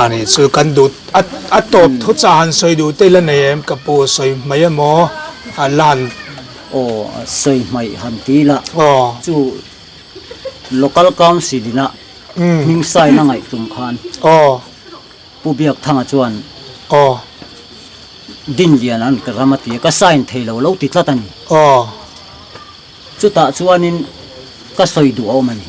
Ani chu kan duh a a tawp thu cha han sawi duh te ila nei em ka pu sawi hmai emaw a la han Aw sawi hmai han ti la aw chu local council ina hming sign a ngaih tum khan aw Pu Biakthanga chuan aw Dinlian an ka ram a ti a ka sign thei lo lo ti tlat a ni aw. Chutah chuanin ka sawi duh a awm a ni.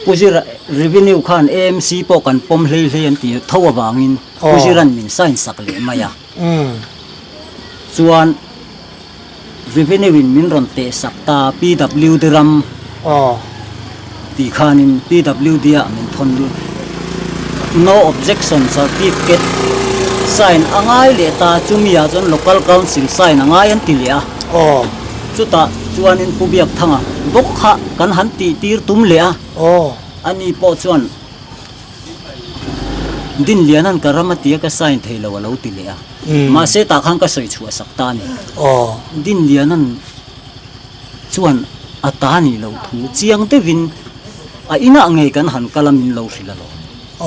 Pu Zira Revenue khan AMC pawh kan pawm hlei hlei an ti tho avangin Pu Zira'n min sign sak leh mai a. Chuan Revenue in min rawn teh sak ta PWD ram tih khanin PWD ah min thawn lut. No objection certificate sign a ngai leh ta chumi ah chuan Local Council sign a ngai an ti leh a. Chutah chuanin Pu Biakthanga bawk kha kan han tih tir tum leh a, ani pawh chuan Dinliana'n ka ram a tia ka sign thei lo a lo ti leh a, mahse tah khan ka sawi chhuah sak ta a ni. Dinliana'n chuan a ta nih loh thu chiang deuhin a inah ngei kan han kal a min lo hrilh alawm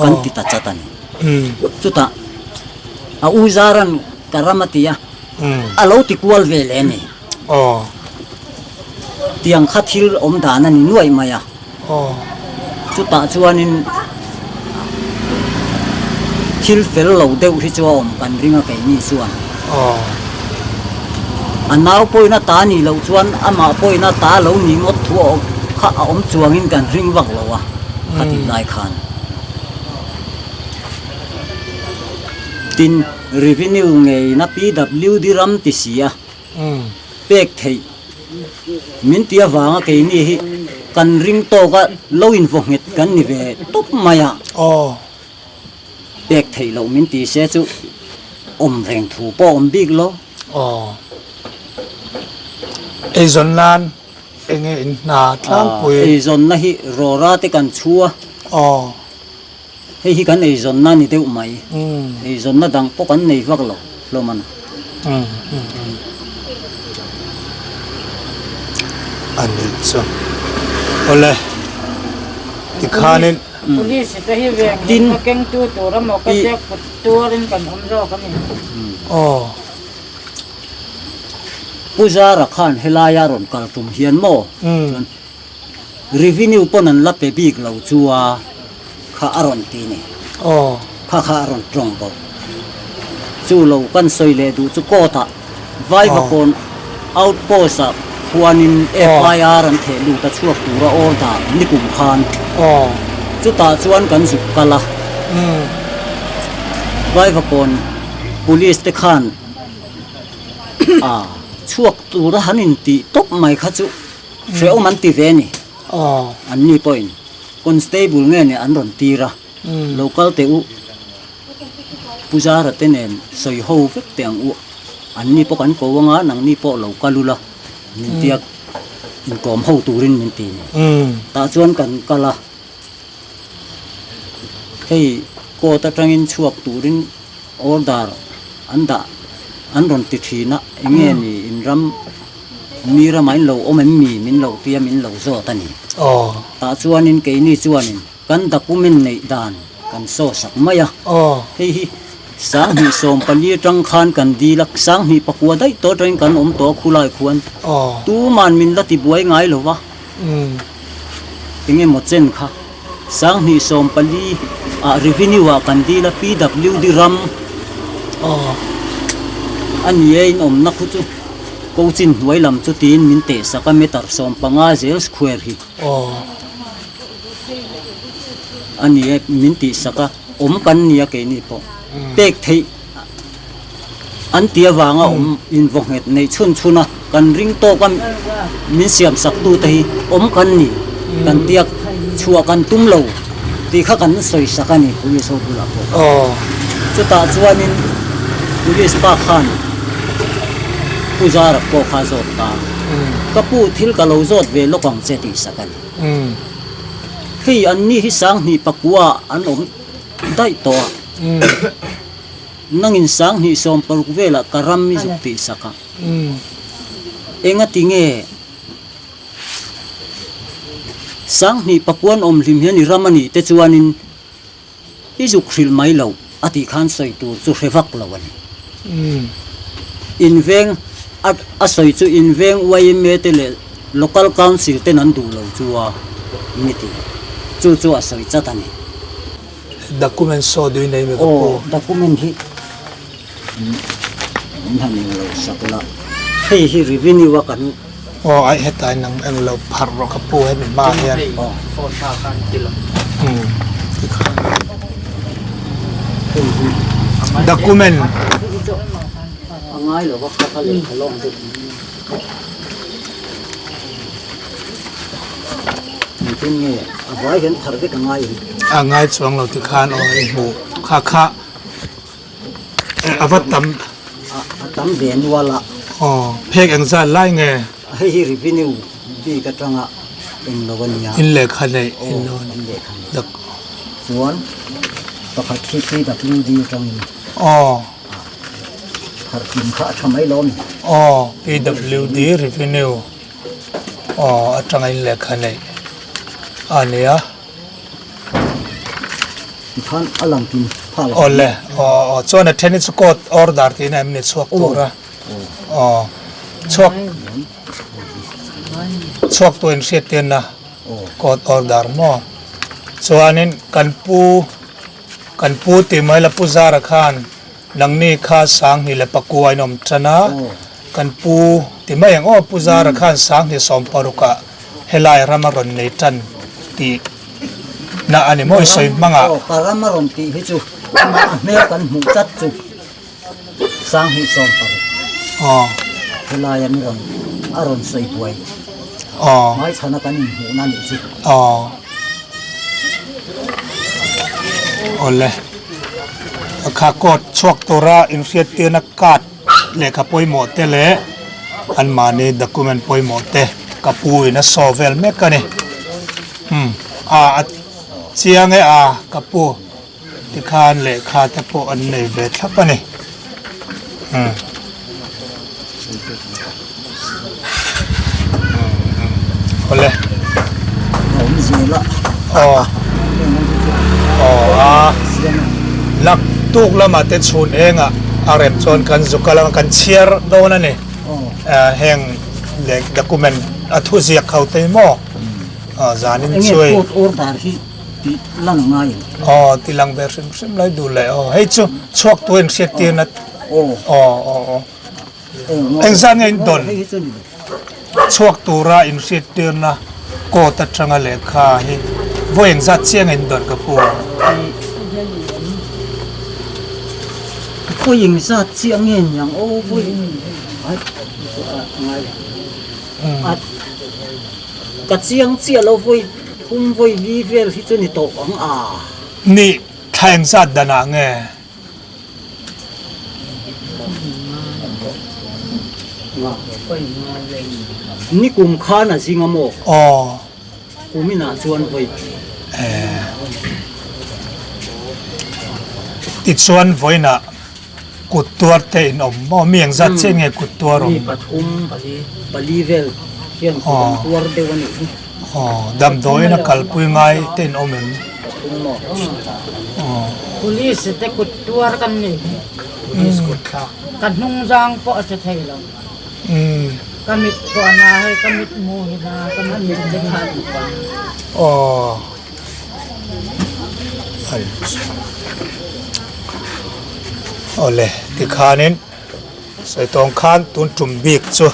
kan ti ta chat a ni. Chutah a u Zara'n ka ram a ti a. A lo ti kual ve leh a ni. Tiang kha thil awm dan a ni nuaih mai a. Chutah chuanin thil fel lo deuh hi chu a awm kan ring a keini chuan. A nau pawhin a ta nih loh chuan amah pawhin a ta lo nih ngawt thu a awm kha a awm chuangin kan ring vak lo a khatih lai khan. Tin. Revenue ngeina PWD ram ti si a, pek theih min ti avanga keini hi kan ring tawk a, lo invaw nghet kan ni ve tawp mai a, pek theih loh min ti se chu awm reng thu pawh a awm bik lo. Eizawn nan enge in hna tlangpui? Eizawnna hi rawra te kan chhu a. Hei hi kan eizawnna a ni deuh mai. Eizawnna dang pawh kan nei vak lo hlawm a ni. A nih chu. Awle, tikhanin. Police te hi veng himna kengtu tur emaw ka tia kut tuarin kan awm zawk a ni. Aw. Pu Zara khan helaia rawn kal tum hian maw chuan Revenue pawn an la pe bik lo chu a kha a rawn ti ni. Aw. Kha kha a rawn tawng bawk. Chu lo kan sawi leh duh chu court ah Vaivakawn outpost ah khuanin FIR an theh lut a chhuak tura order nikum khan. Aw. Chutah chuan kan zuk kal a. Vaivakawn police te khan a chhuak tura han intih tawp mai kha chu. Hrehawm an ti ve a ni. An ni pawhin constable nge nih an rawn tir a, lo kal teh u, Pu Zara te nen sawi ho vek teh ang u, an ni pawh kan ko anga nang ni pawh lo kal ula min tia inkawm ho turin min ti ni. Tah chuan kan kal a, hei court atangin chhuak turin order an dah an rawn ti thin a, enge ni inram Mi ramah in lo awm em mi min lo tia min lo zawt a ni. Tah chuanin keini chuanin kan document neih dan kan saw sak mai a. Hei hi 2014 atang khan kan dil a, 2009 daih tawh atangin kan awm tawh a khulai khuan tuman min la tibuai ngai lo va. Enge maw chen kha 2014 ah revenue ah kan dil a PWD ram a ni e in awmna khu chu. Coaching hnuai lam chu tiin min teh sak a meter 15 zel square hi a ni e min tih sak a awm kan nia keini pawh pek theih an ti avanga awm invaw nghet neih chhun chhun a kan ring tawk a min siam sak tu te hi awm kan ni kan tiak chhuah kan tum lo tih kha kan sawi sak a ni police ho bulah pawh chutah chuanin police pa khan Pu Zara pawh kha a zawt ta ka pu thil ka lo zawt ve lawk ang che tih sak a ni hei an ni hi 2009 ah an awm daih tawh a nangin 2016 velah ka ram i zuk tih sak a engati nge 2009 an awm hlim hian i ram a nih te chuanin i zuk hrilh mai lo a tih khan sawi tur chu hre vak lo a ni. Inveng a sawi chu inveng yma te leh Local Council ten an duh lo chu a ni tih chu chu a sawi chat a ni. Document saw dui nei mi ka pu. Aw document hi min han eng lo sak la hei hi revenue a kan. Aw ai hetlai nang englo pharh rawh ka pu hemi hma hian. Phone hma khan ti lo. Umm tikhan document. A ngai lo va kha kha lehkha lawng deuh. Engtin nge a vai hian pharh vek a ngai em? A ngai chuang lo tikhan aw i hmuh kha kha. A va tam. A tam ve nual a. Aw, phek eng zat lai nge? Hei hi revenue bik atanga eng lo a nia. In lehkha neih in lo a nia. In lehkha neih. Chuan pakhat hi PWD atangin. Aw. Pharh kim kha a tha mai lo a ni. Aw, PWD revenue aw atanga in lehkha neih a nia. Tikhan a lang kim phal. Awle, aw aw chuan a then hi chu court order tiin a em ni chhuak tur a. Aw chhuak chhuak tur in hriat tirna court order maw. Chuanin kan pu kan pu tih mai la Pu Zara khan nangni kha Sanghni leh Pakua in awm tan a, kan pu ti mai ang aw Pu Zara khan Sanghni sawmparuk ah Helai ram a rawn nei tan tih na a ni maw i sawi hmang ah. Aw ka ram a rawn tih hi chu amah a hmel kan hmuh tlat chu 2016. Aw. Helai an rawn a rawn sawi buai. Aw. Hmaichhana kan inhmuhna nih chu. Aw. Awle. Kha court chhuak tura inhriattirna card. Lehkha pawimawh te leh anmahni document pawimawh te ka pu in a saw vel mek a ni. Umm a a chiang e a ka pu tikhan lehkha te pawh an nei ve thlap a ni. Umm awle. Aw aw a naktuk lamah te chhun engah a rem chuan kan zu kal anga kan chhiar dawn a ni heng leh document a thu ziak ho te hi maw zanin chui aw ti lang ve hrim hrim lai duh leh aw hei chu chhuak tu in hriat tir na aw aw aw Engzah nge in dawn chhuak tura in hriattirna court atanga lehkha hi vawi engzat chiang in dawn ka pu? Vawi engzat chiah nge niang aw vawi ka chiang chiah lo vawi thum vawi li vel hi chu ni tawh ang a. Ni thla engzat danah nge? Ni kum khan a zing a maw? Aw. Kum inah chuan vawi. Eh. Tichuan vawiinah kut tuar te in awm maw? Mi engzat chiah nge kut tuar awm? Mi pathum pali vel hian kut an tuar deuh a nih hi. Aw, damdawiin a kalpui ngai te in awm em? Pathum maw? Aw. Police te kut tuar kan nih hi. Police kut thlak. Ka hnung zang pawh a che thei lo. Ka mit pawh a na hei, ka mit mu hi na, ka mit te khan. Aw. Awle, tikhanin Saitawng khan tun tum bik chu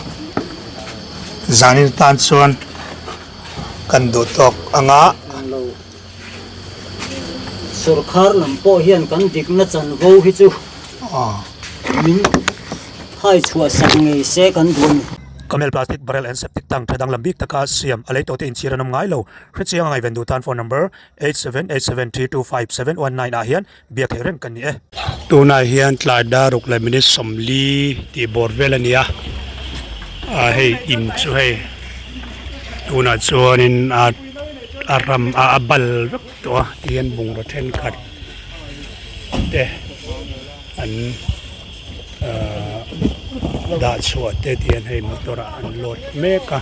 zanin tan chuan kan duh tawk anga. Sorkar lam pawh hian kan dikna chanvo hi chu min hai chhuah sak ngei se kan duh a ni. Camel plastic barrel and septic tank tha danglam bik taka siam a lei tawhte inchhir an awm ngai lo. Hrechiang a ngaihven duh tan phone number 8787325719 ah hian biak theih reng kan ni e. Tunah hian tlai daruk leh minute 40 tih bawr vel a ni a, ah hei in chu hei tunah chuanin a a ram a a bal vek tawh a tihian bungraw thenkhat te an ahh dah chhuah te tihian hei motor ah an load mek a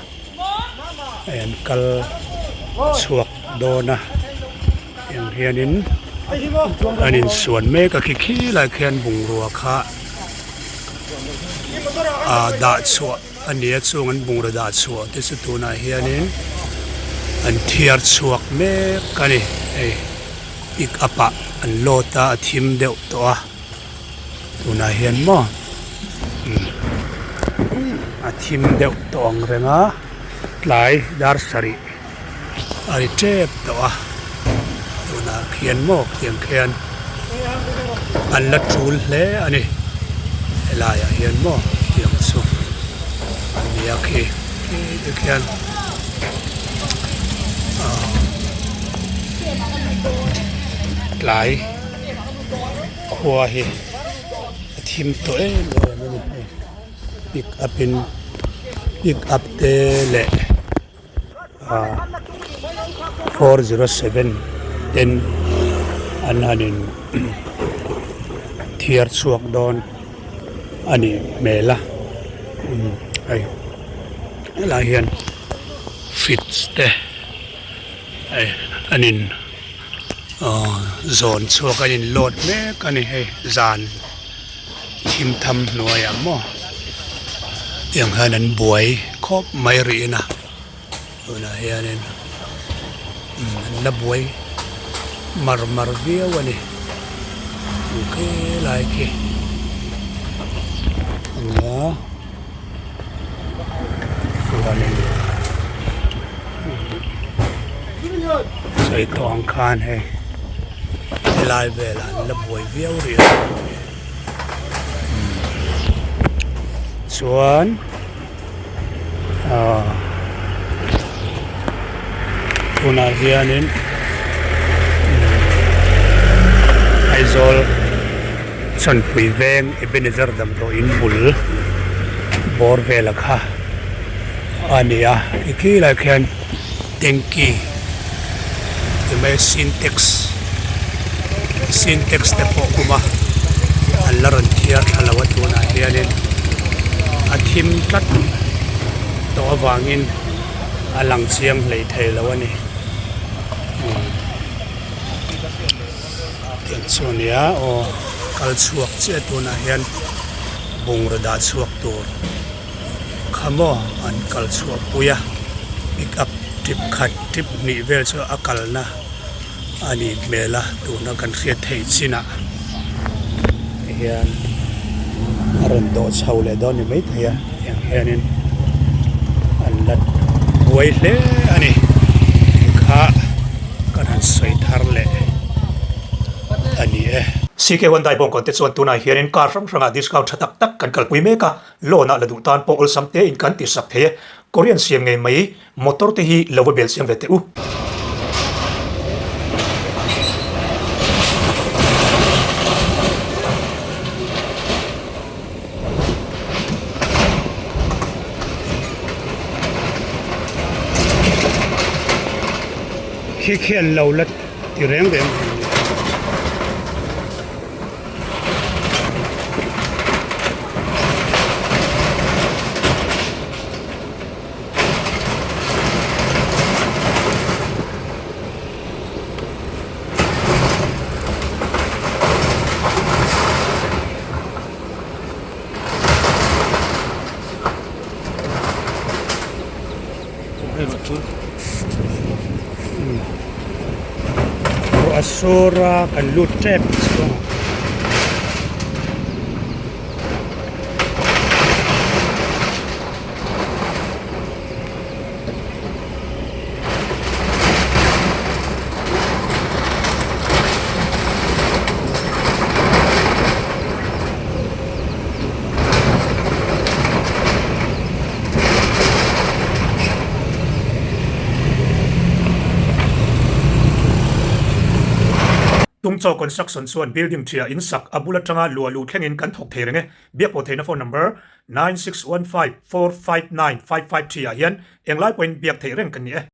hei an kal chhuak dawn a. Tiang hianin an insuan mek a khi khi lai khian bungrua kha ah dah chhuah a ni a chung an bungrua dah chhuah te chu tunah hianin an thiar chhuak mek a ni hei pick up ah an load a a thim deuh tawh a tunah hian maw umm. thim deuh tawh ang reng a tlai dar sarih a ri tep tawh a tunah khian maw tiang khian an la tul hle a ni helaiah hian maw tiang chu a nia khi khi te khian ah tlai khua hi a thim tawh em em a ni hei pick up in pick up te leh ah 407 ten an han in thiar chhuak dawn a nih hmel a umm hei helai hian fridge te hei an in Aw zawn chhuak a in load mek a ni hei zan thim tham hnuaiah maw tiang hian an buai khawp mai rihin a tunah hianin an la buai mar mar viau a ni helai khi a nia chuanin. Sawi tawh ang khan hei helai velah an la buai viau rih a chuan ahh tunah hianin Aizawl Chawnpui veng Ebenezer damdawiin bul bawr vela kha a ni a tikhi lai khian tanky ti mai sintex sintex te pawh awm a an la rawn thiar thla lo a tunah hianin a thim tlat tawh avangin a lang chiang hlei thei lo a ni tiang chu a nia aw kal chhuak chiah tunah hian bungraw dah chhuak tur. Kha maw an kal chhuah pui a pick up trip khat trip hnih vel chu a kalna a nih hmel a tuna kan hriat theih chinah hian a rawn dawh chho leh dawn ni maithei a tiang hianin an la buai hle a ni kha kan han sawi thar leh a ni e. CK Hyundai bawngkawn te chuan tunah hianin car hrang hrangah discount tha tak tak kan kalpui mek a. Loan ah la duh tan pawh awlsam te in kan ti sak thei e. Korean siam ngei mai motor te hi lo va bel siam ve teh u. Khi khian lo la ti reng reng. Ruah a sur a kan lut tep chhung ah. Tungchaw Construction chuan building ṭhia in sak a bul aṭanga luah luh thlengin kan thawk thei reng e. Biak pawh theihna phone number 9615459553 ah hian englai pawhin biak theih reng kan ni e.